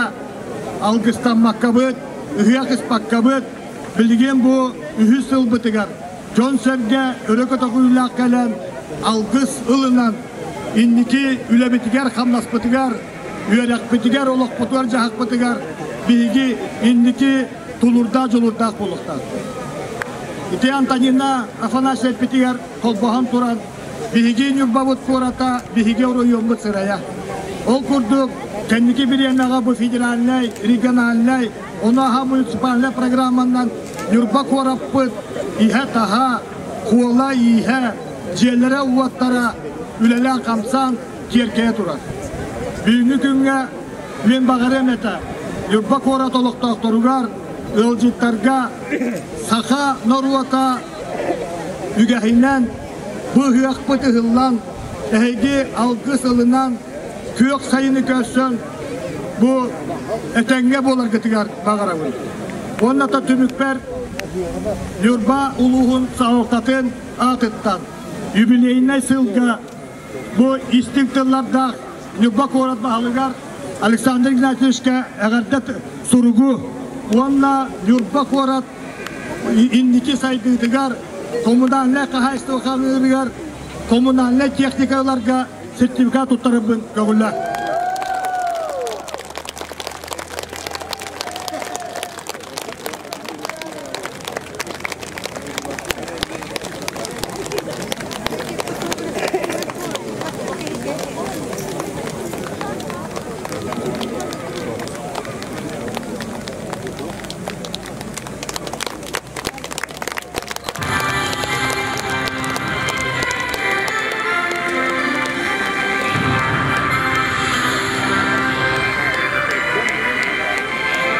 алгыстаммаккабыт, ыһыах ыспаккабыт, билигин бу үһүс сылбытыгар дьон-сэргэ өрө көтөҕүүлээх кэлэн, алгыс ылынан, инники үлэбитигэр-хамнаспытыгар, үөрэхпитигэр, олохпутугар-дьаһахпытыгар биһиги инники тулурдаах-дьулурдаах буолуохтаахпыт. Ити Антонина Афанасьевна эппитигэр холбоһон туран, биһиги Ньурбабыт куората, биһиги оройуоммут сырайа. Ол курдук, кэнники бириэмэҕэ бу федеральнай, региональнай Ону аһа муниципальнай программанан Ньурба куораппыт иһэ-таһа, хуола-ииһэ, дьиэлэрэ-уоттара үлэлээн-хамсаан киэркэйэ турар. Бүгүҥҥү күҥҥэ мин баҕарыам этэ, Ньурба куорат олохтоохторугар, ыалдьыттарга саха норуота үгэһинэн бу ыһыахпыт ыһыллан, эһиги алгыс ылынан, күөх сайыны көрсөн, бу этэҥҥэ буоларгытыгар баҕарабын. Уонна та түмүкпэр Ньурба улууһун салалтатын аатыттан юбилейнай сылга бу истиҥ тыллардаах Ньурба куорат баһылыгар Александр Игнатьевичка эҕэрдэ суругу уонна Ньурба куорат инники сайдыытыгар коммунальнай хаһаайыстыба хаҥыырыгар коммунальнай техника ыларга сертификат туттарарбын көҕүлэ.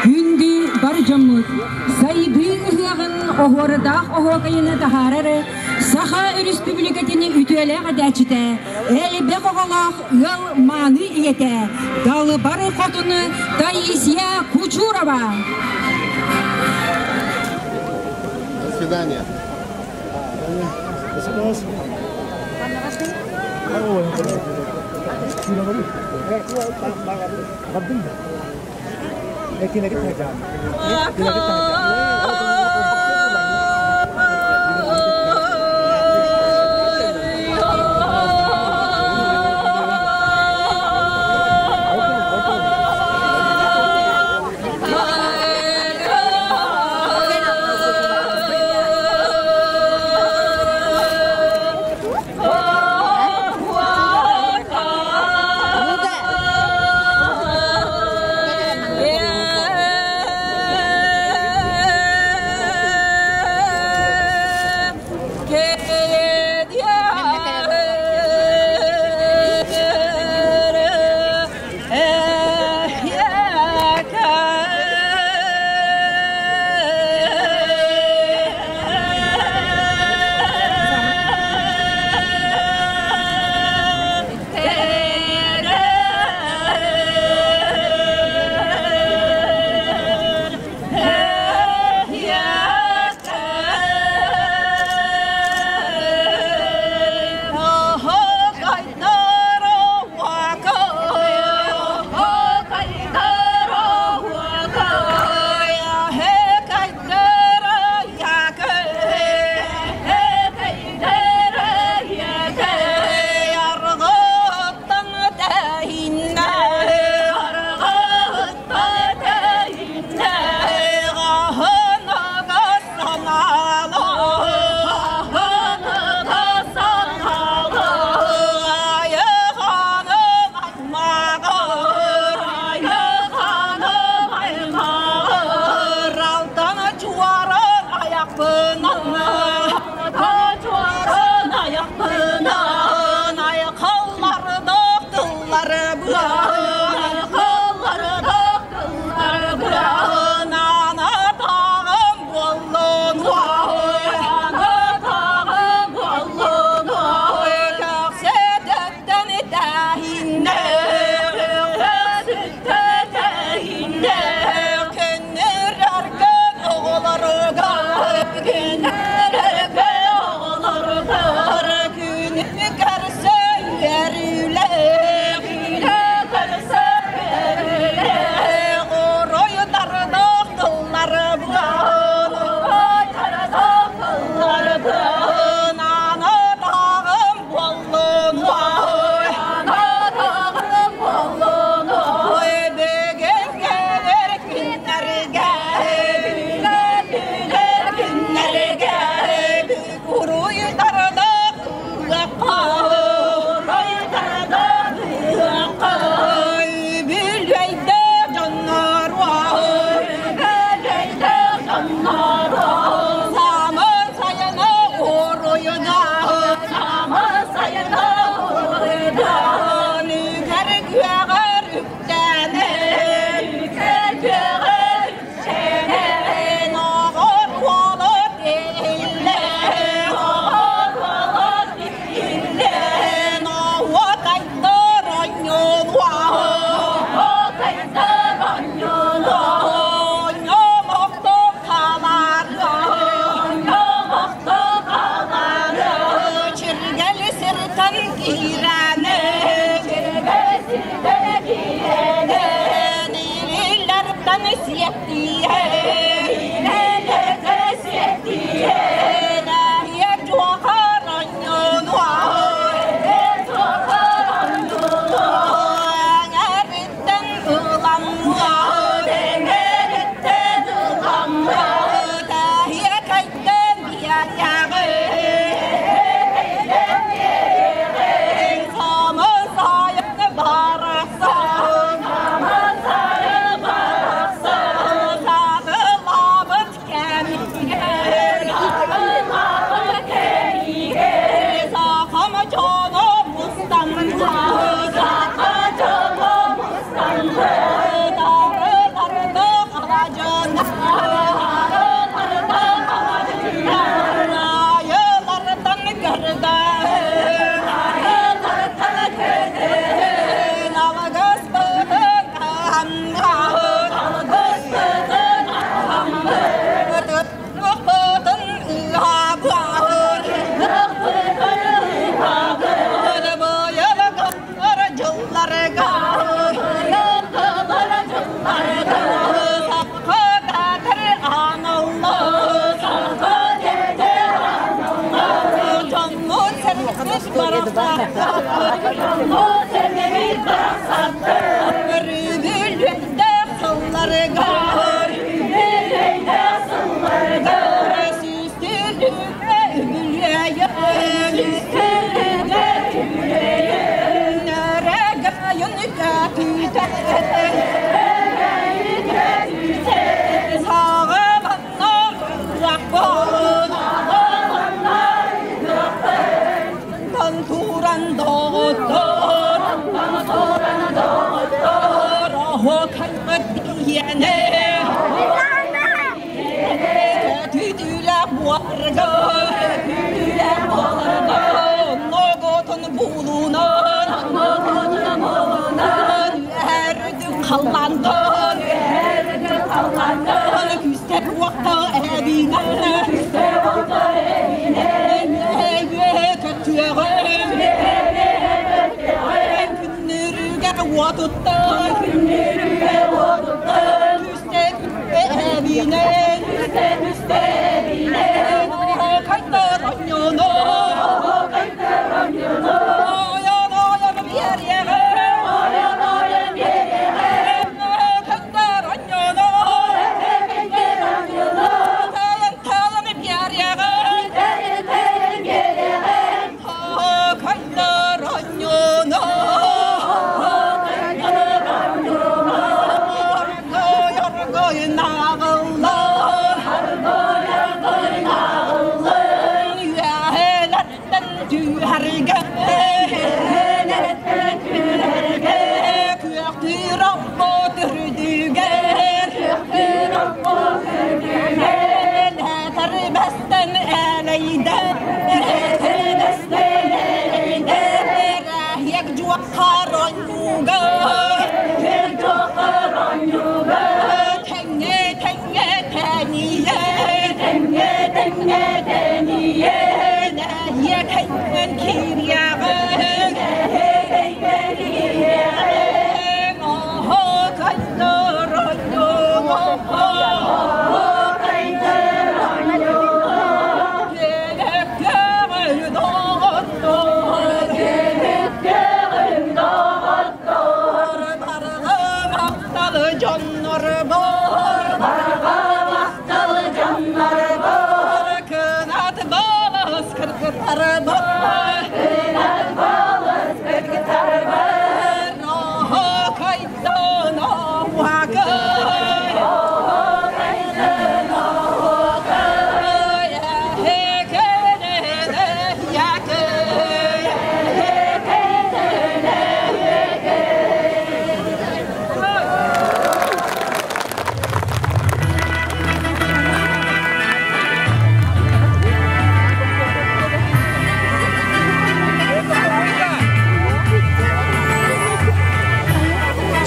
Күндү бар дьоммут, сайдыы ыһыаҕын оһуордаах оһуокайыны таһаарар Саха Өрөспүүбүлүкэтин үтүөлээх этээччитэ, элбэх оҕолоох ыал мааны ийэтэ, Далбар Хотун Таисия Кучурова. До свидания.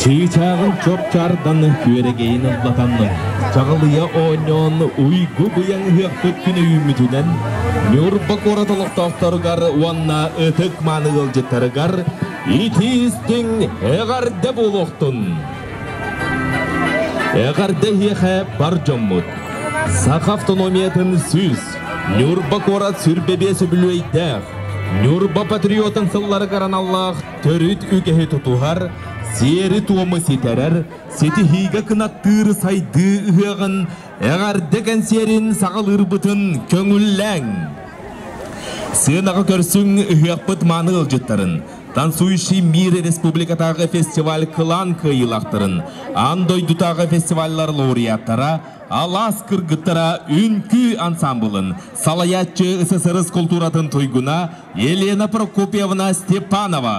Чыычааҕын чопчаардан күөрэгэйин ыллатан, чаҕылыйа оонньоон уйгу быйаҥ ыһыахпыт күнэ үүммүтүнэн Ньурба куорат олохтоохторугар уонна ытык-мааны ыалдьыттарыгар итии-истиҥ эҕэрдэ буолуохтун! Эҕэрдэ эһиэхэ бар дьоммут! Саха автономиятын 100, Ньурба куорат сүрбэбиэс үбүлүөйдээх, Ньурба патриотын сылларыгар аналлаах төрүт үгэһи тутуһар, сиэри-туому ситэрэр, ситиһиигэ кынаттыыр сайдыы ыһыаҕын эҕэрдэ кэнсиэрин саҕалыырбытын көҥүллээҥ! Сыанаҕа көрсүҥ ыһыахпыт мааны ыалдьыттарын, Танцующий мир республикатааҕы фестиваль кылаан кыайыылаахтарын, аан дойдутааҕы фестиваллар лауреаттара, Алаас кыргыттара үҥкүү ансамблын салайааччы СССР култууратын туйгуна Елена Прокопьевна Степанова.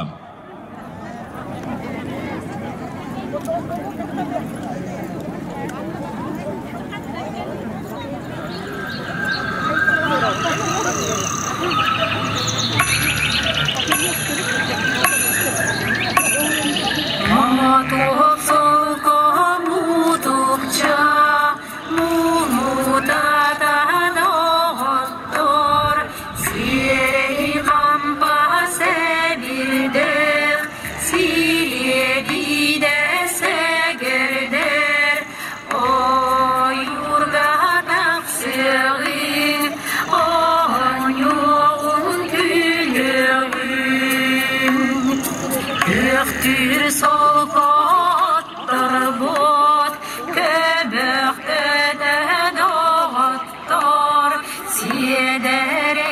Күөхтүүр солкотторбут, көбөхтөтө доҕоттор, сиэдэрэйдиир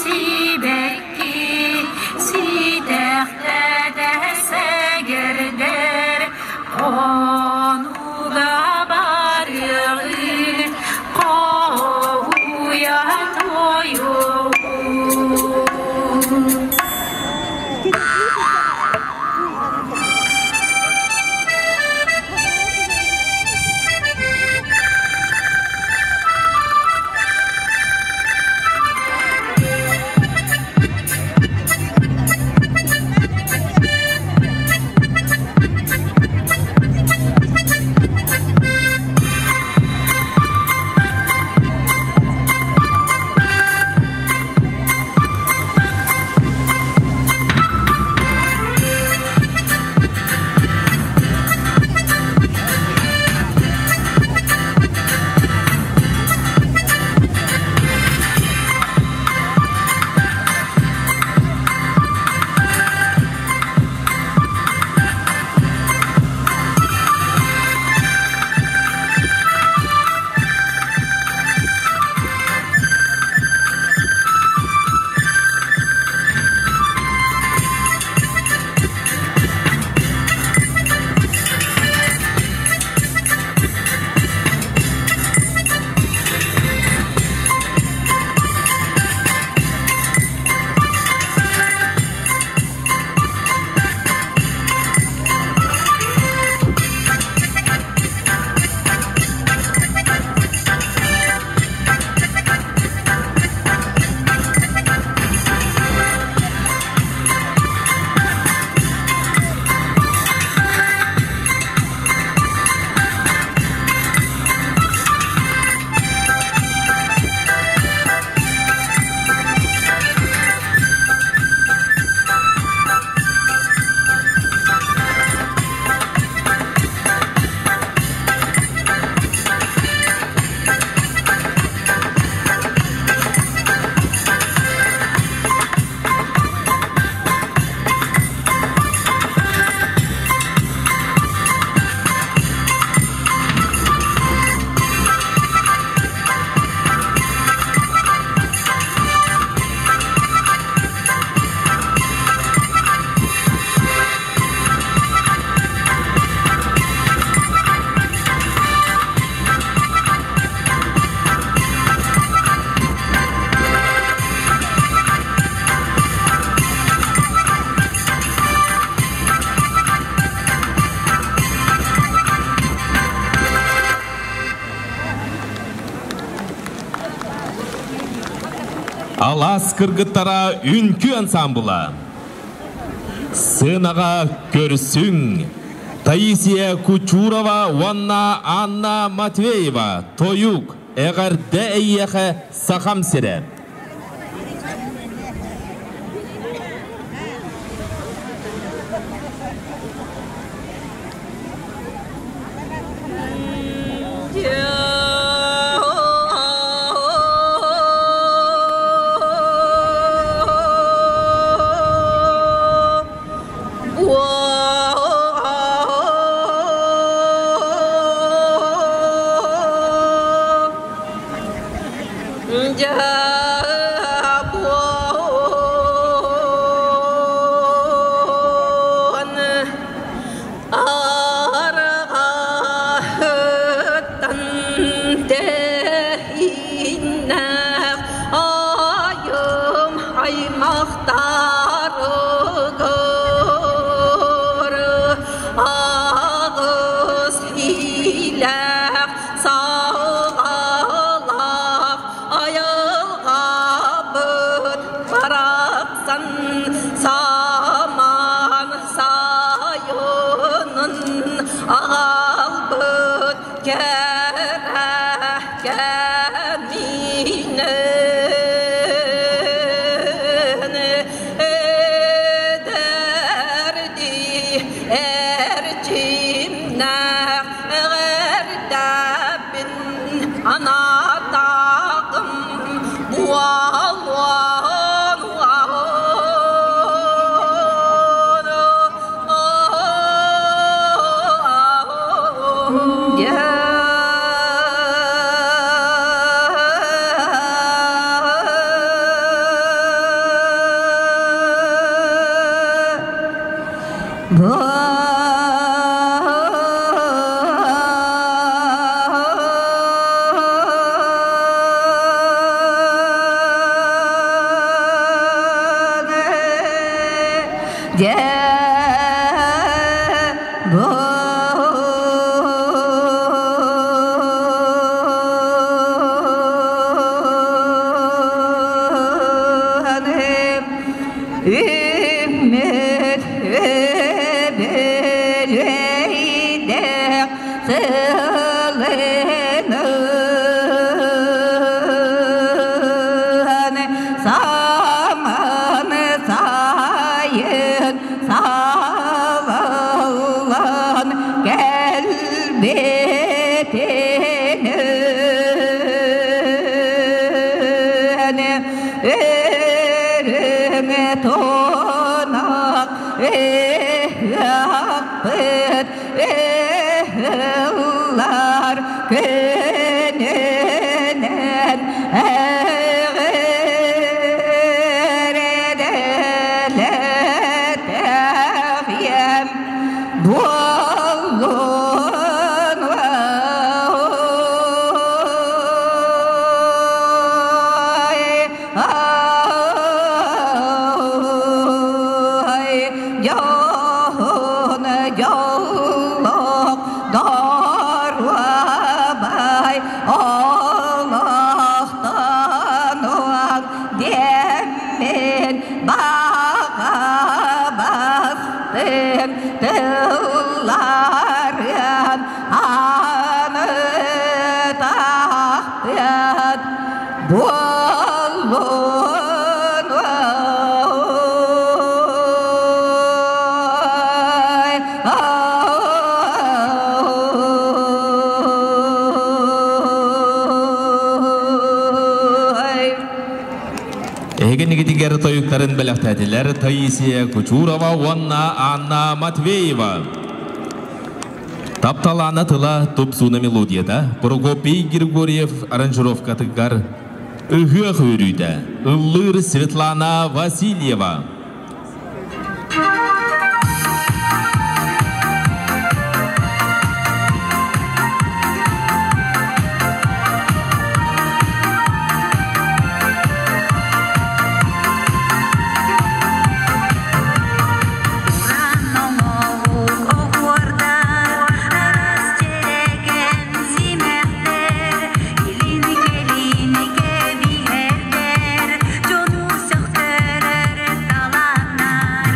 сибэкки, ситэхтэтэ сэгэрдэр, хонууга барыаҕы, хоһуйа туойуоҕун. Алаас кыргыттара үҥкүү ансамбла. Сыанаҕа көрсүҥ! Таисия Кучурова уонна Анна Матвеева тойук эҕэрдэ эйиэхэ Сахам сирэ. Эһиги тойуктарын бэлэхтээтилэр Таисия Кучурова уонна Анна Матвеева. Тапталаана тыла тупсууна мелодията Прокопий Григорьев аранжировкатыгар ыһыах үөрүүтэ ыллыыр Светлана Васильева. Дьону сөхтөрөр таланнар.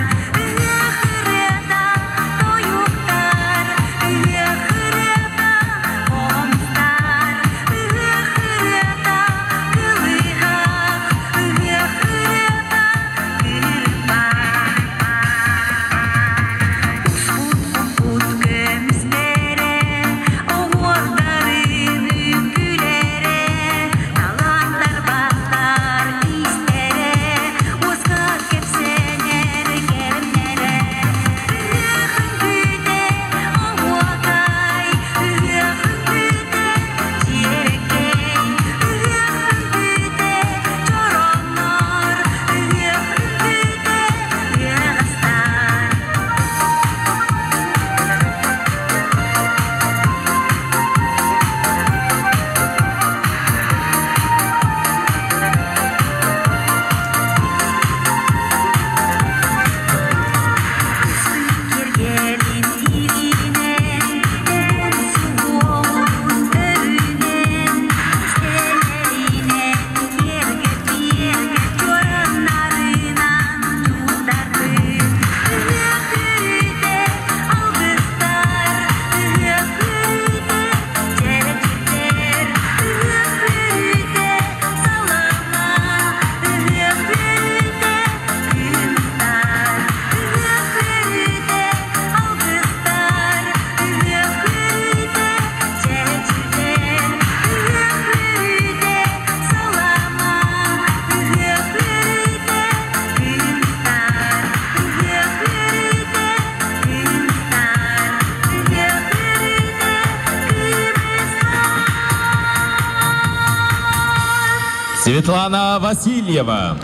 Светлана Васильева.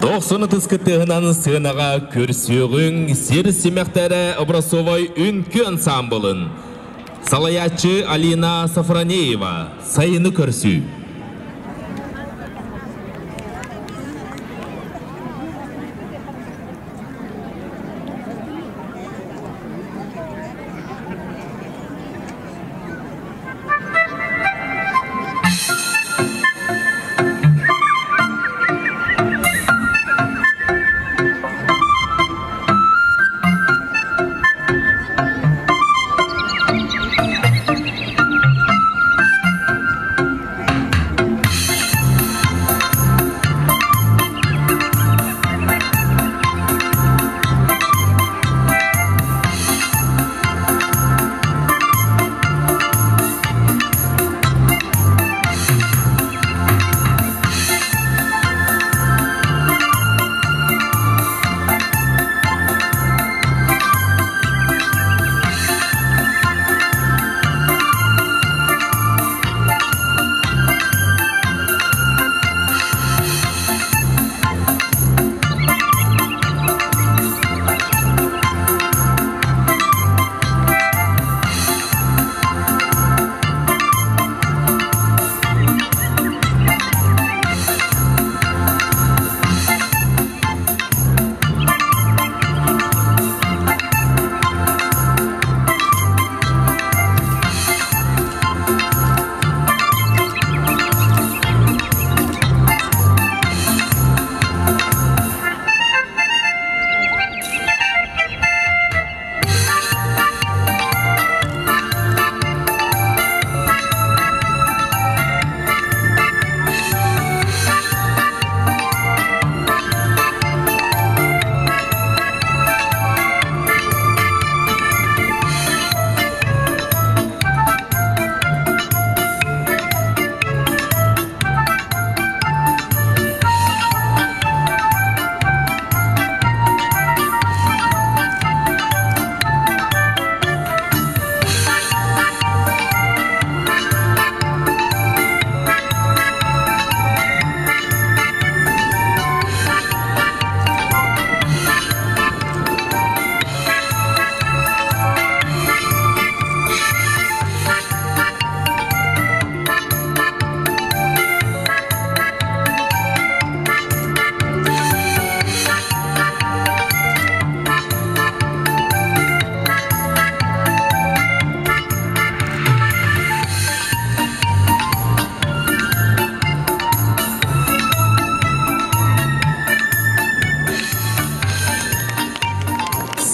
Дохсун ытыс кыттыһынан сыанаҕа көрсүөҕүҥ сир симэхтэрэ образцовай үҥкүү ансаамбылын салайааччы Алина Сафронеева сайыны көрсүү.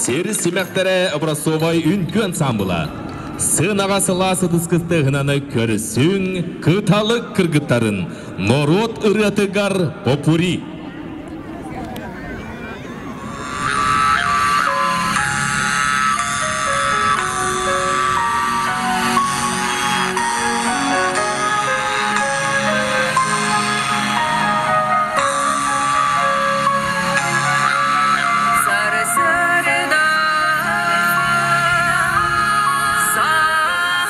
Сир симэхтэрэ образцовай үҥкүү ансаамбыла. Сыанаҕа сылаас ытыскыстыһынаны көрсүҥ, кыталык кыргыттарын норуот ырыатыгар попури. Сарсырда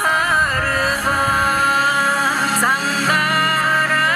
сарыга сандара.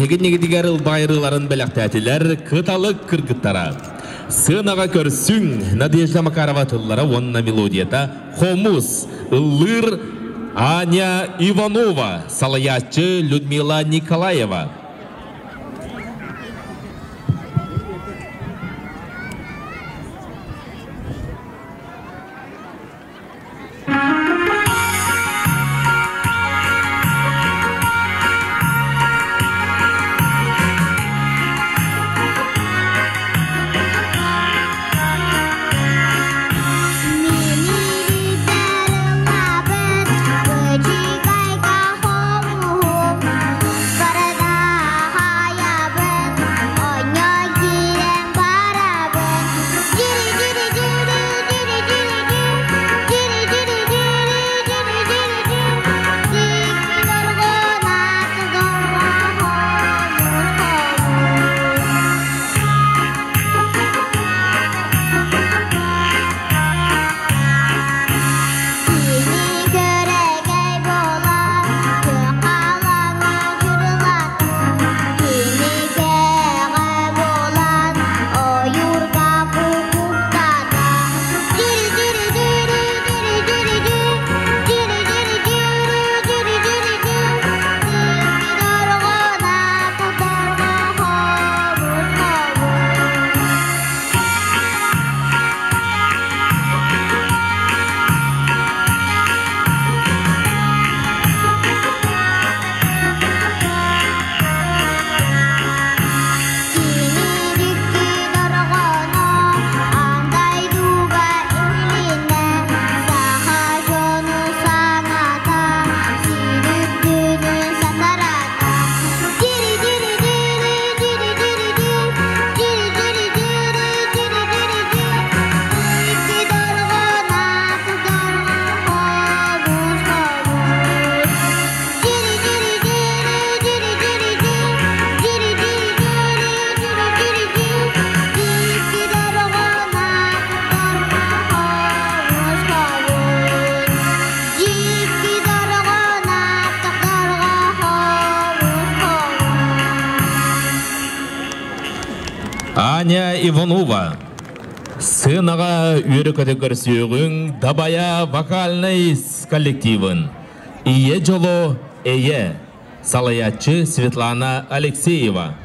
Эһигин ылбайрыларын бэлэхтээтилэр кыталык кыргыттара. Сыанаҕа көрсүҥ Надежда Макарова тыллара уонна мелодията «Хомус» ыллыыр Аня Иванова, салайааччы Людмила Николаева. Аня Иванова. Сынаға үйрі көрсүйігін Дабая вокальный коллективін. Ие жоло Эе. Салаячы Светлана Алексеева.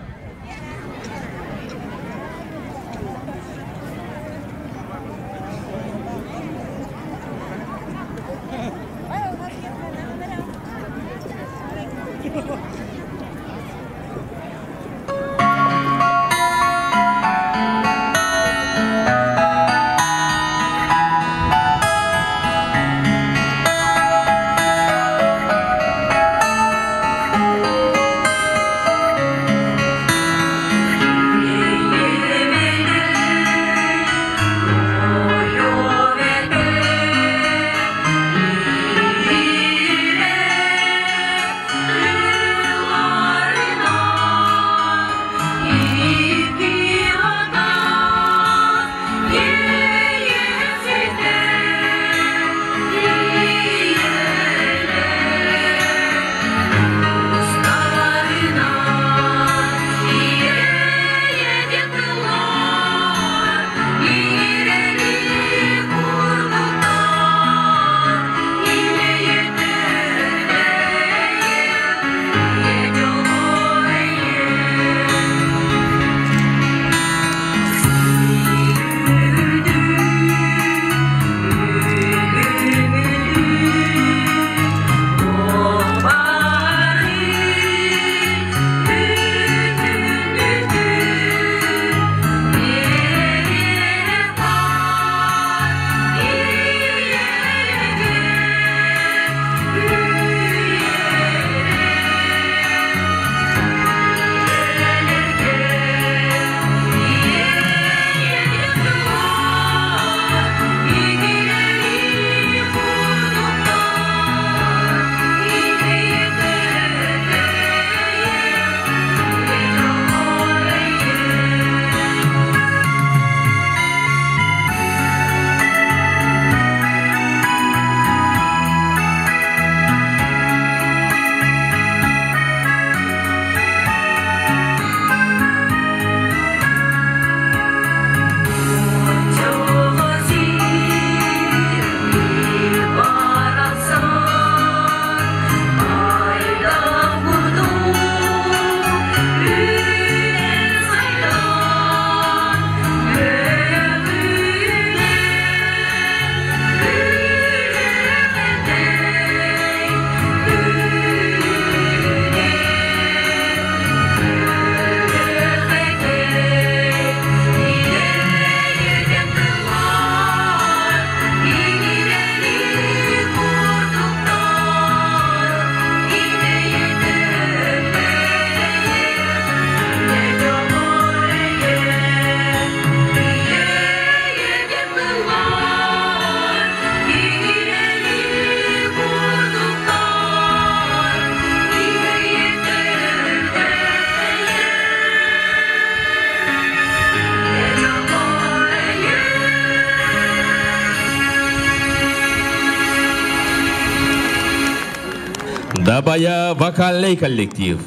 Дабая вокальный коллектив.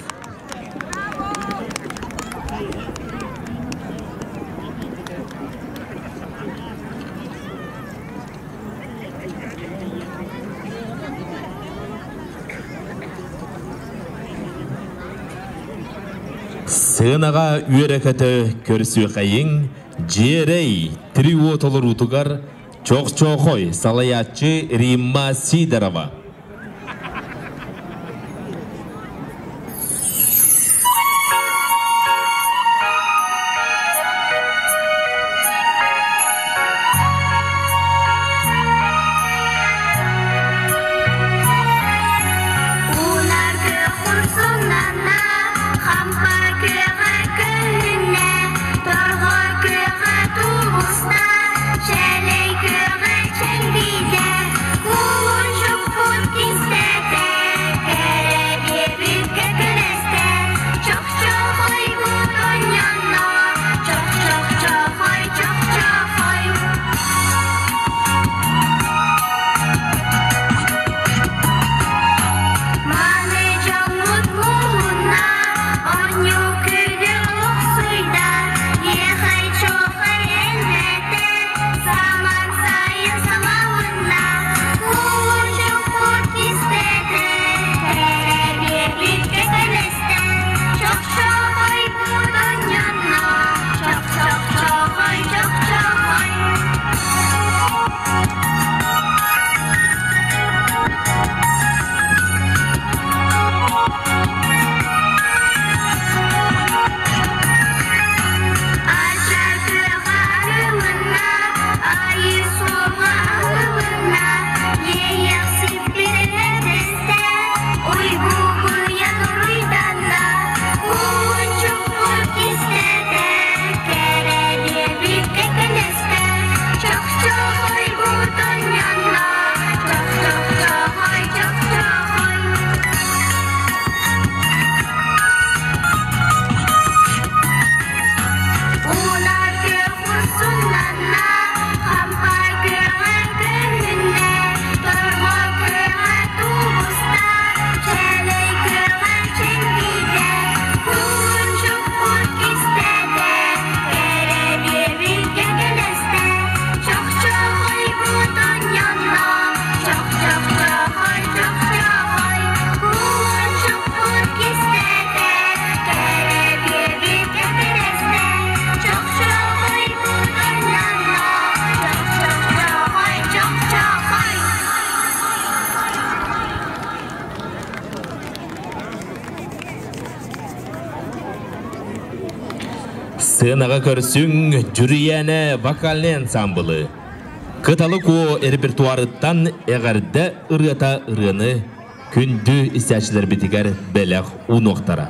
Сыанаҕа үөрэ-көтө көрсүөхэйиҥ Дьиэрэй трио толоруутугар Чохчоохой салайааччы Римма Сидорова. Сыанаҕа көрсүҥ Дьүрүйээнэ вокальнай ансаамбылы. Кыталы Куо репертуарыттан эҕэрдэ ырыата ырыаны күндү истээччилэрбитигэр бэлэх уунуохтара.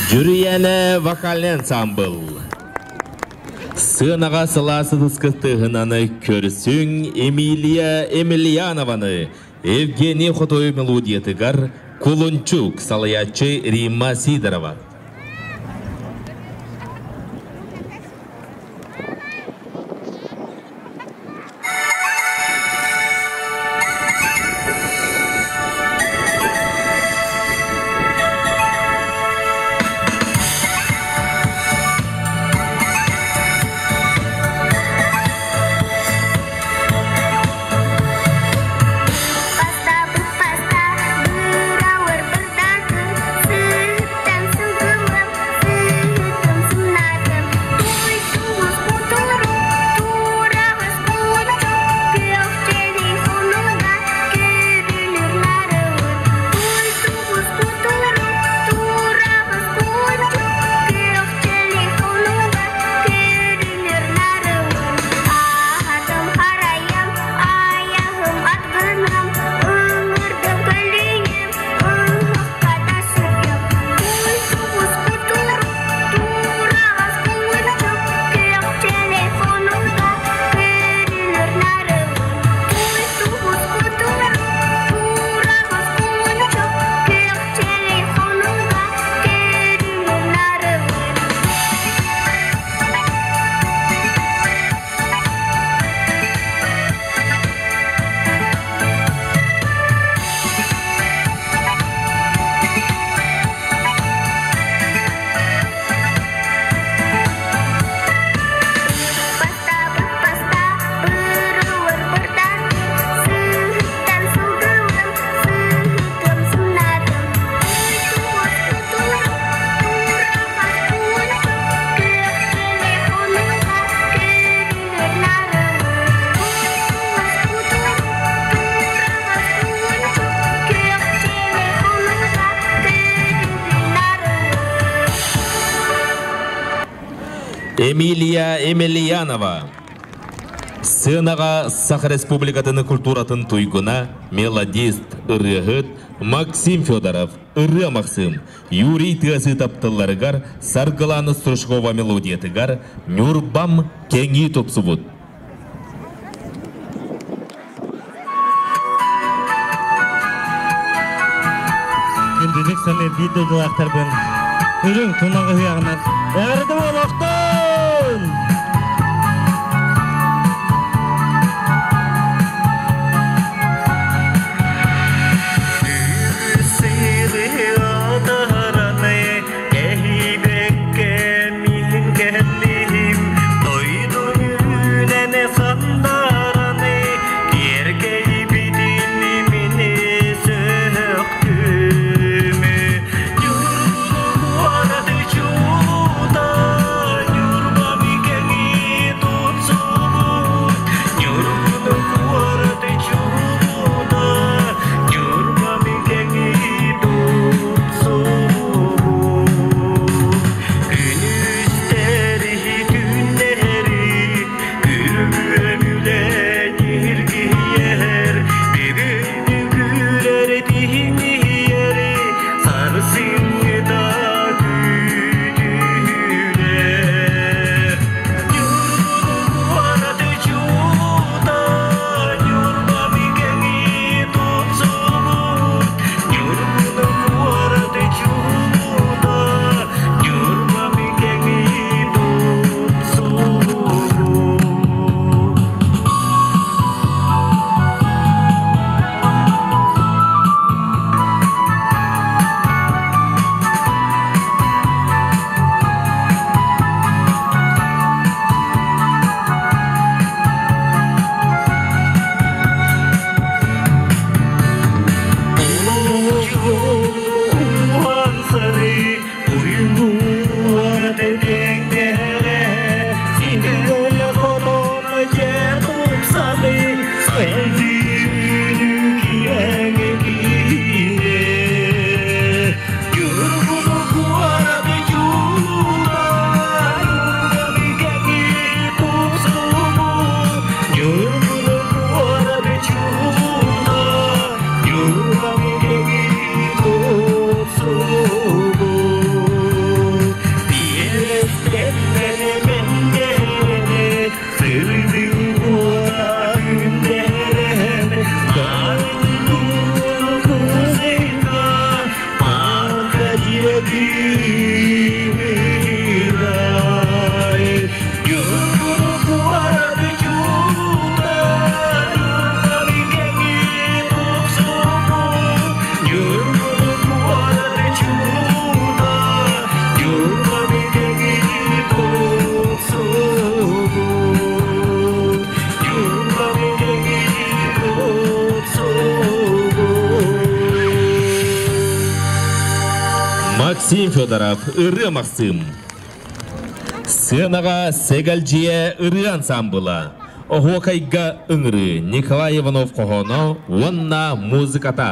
Дьүрүйээнэ вокальный ансамбыл. Сыанаҕа сылаас ытыскы тыаһынан көрсүҥ Эмилия Емельянованы Евгений Хотойу мелодиятыгар Кулунчук салайааччы Римма Сидорова. Эмилия Емельянова. Сыанаҕа Саха Республикатын культуратын туйгуна, мелодист, ырыаһыт Максим Федоров, Ырыа Махсым, Юрий Тыасы тапталларыгар Саргылана Стручкова мелодиятыгар Ньурбам кэҥии тупсубут. Күндүлүк саныыр биир дойдулаахтарбын үрүҥ тунах ыһыаҕынан эҕэрдэ буолуохтун! Киэркэйбитин мини сөхтүм. Максим Федоров, Ырыа Махсым. Сыанаҕа Сэгэлдьийэ ырыа ансаамбыла, Оһуокайга ыҥырыы Николай Иванов хоһооно уонна музыката.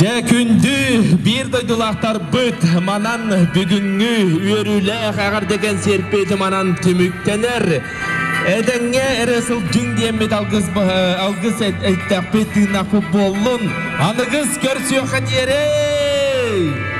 Дьэ күндү биир дойдулаахтарбыт манан бүгүҥҥү үөрүүлээх эҕэрдэ кэнсиэрпит манан түмүктэнэр. Этэҥҥэ эрэ сылдьыҥ диэммит алгыс алгыс эттэхпит тыыннахпыт буоллун. Аныгыс көрсүөххэ диэри!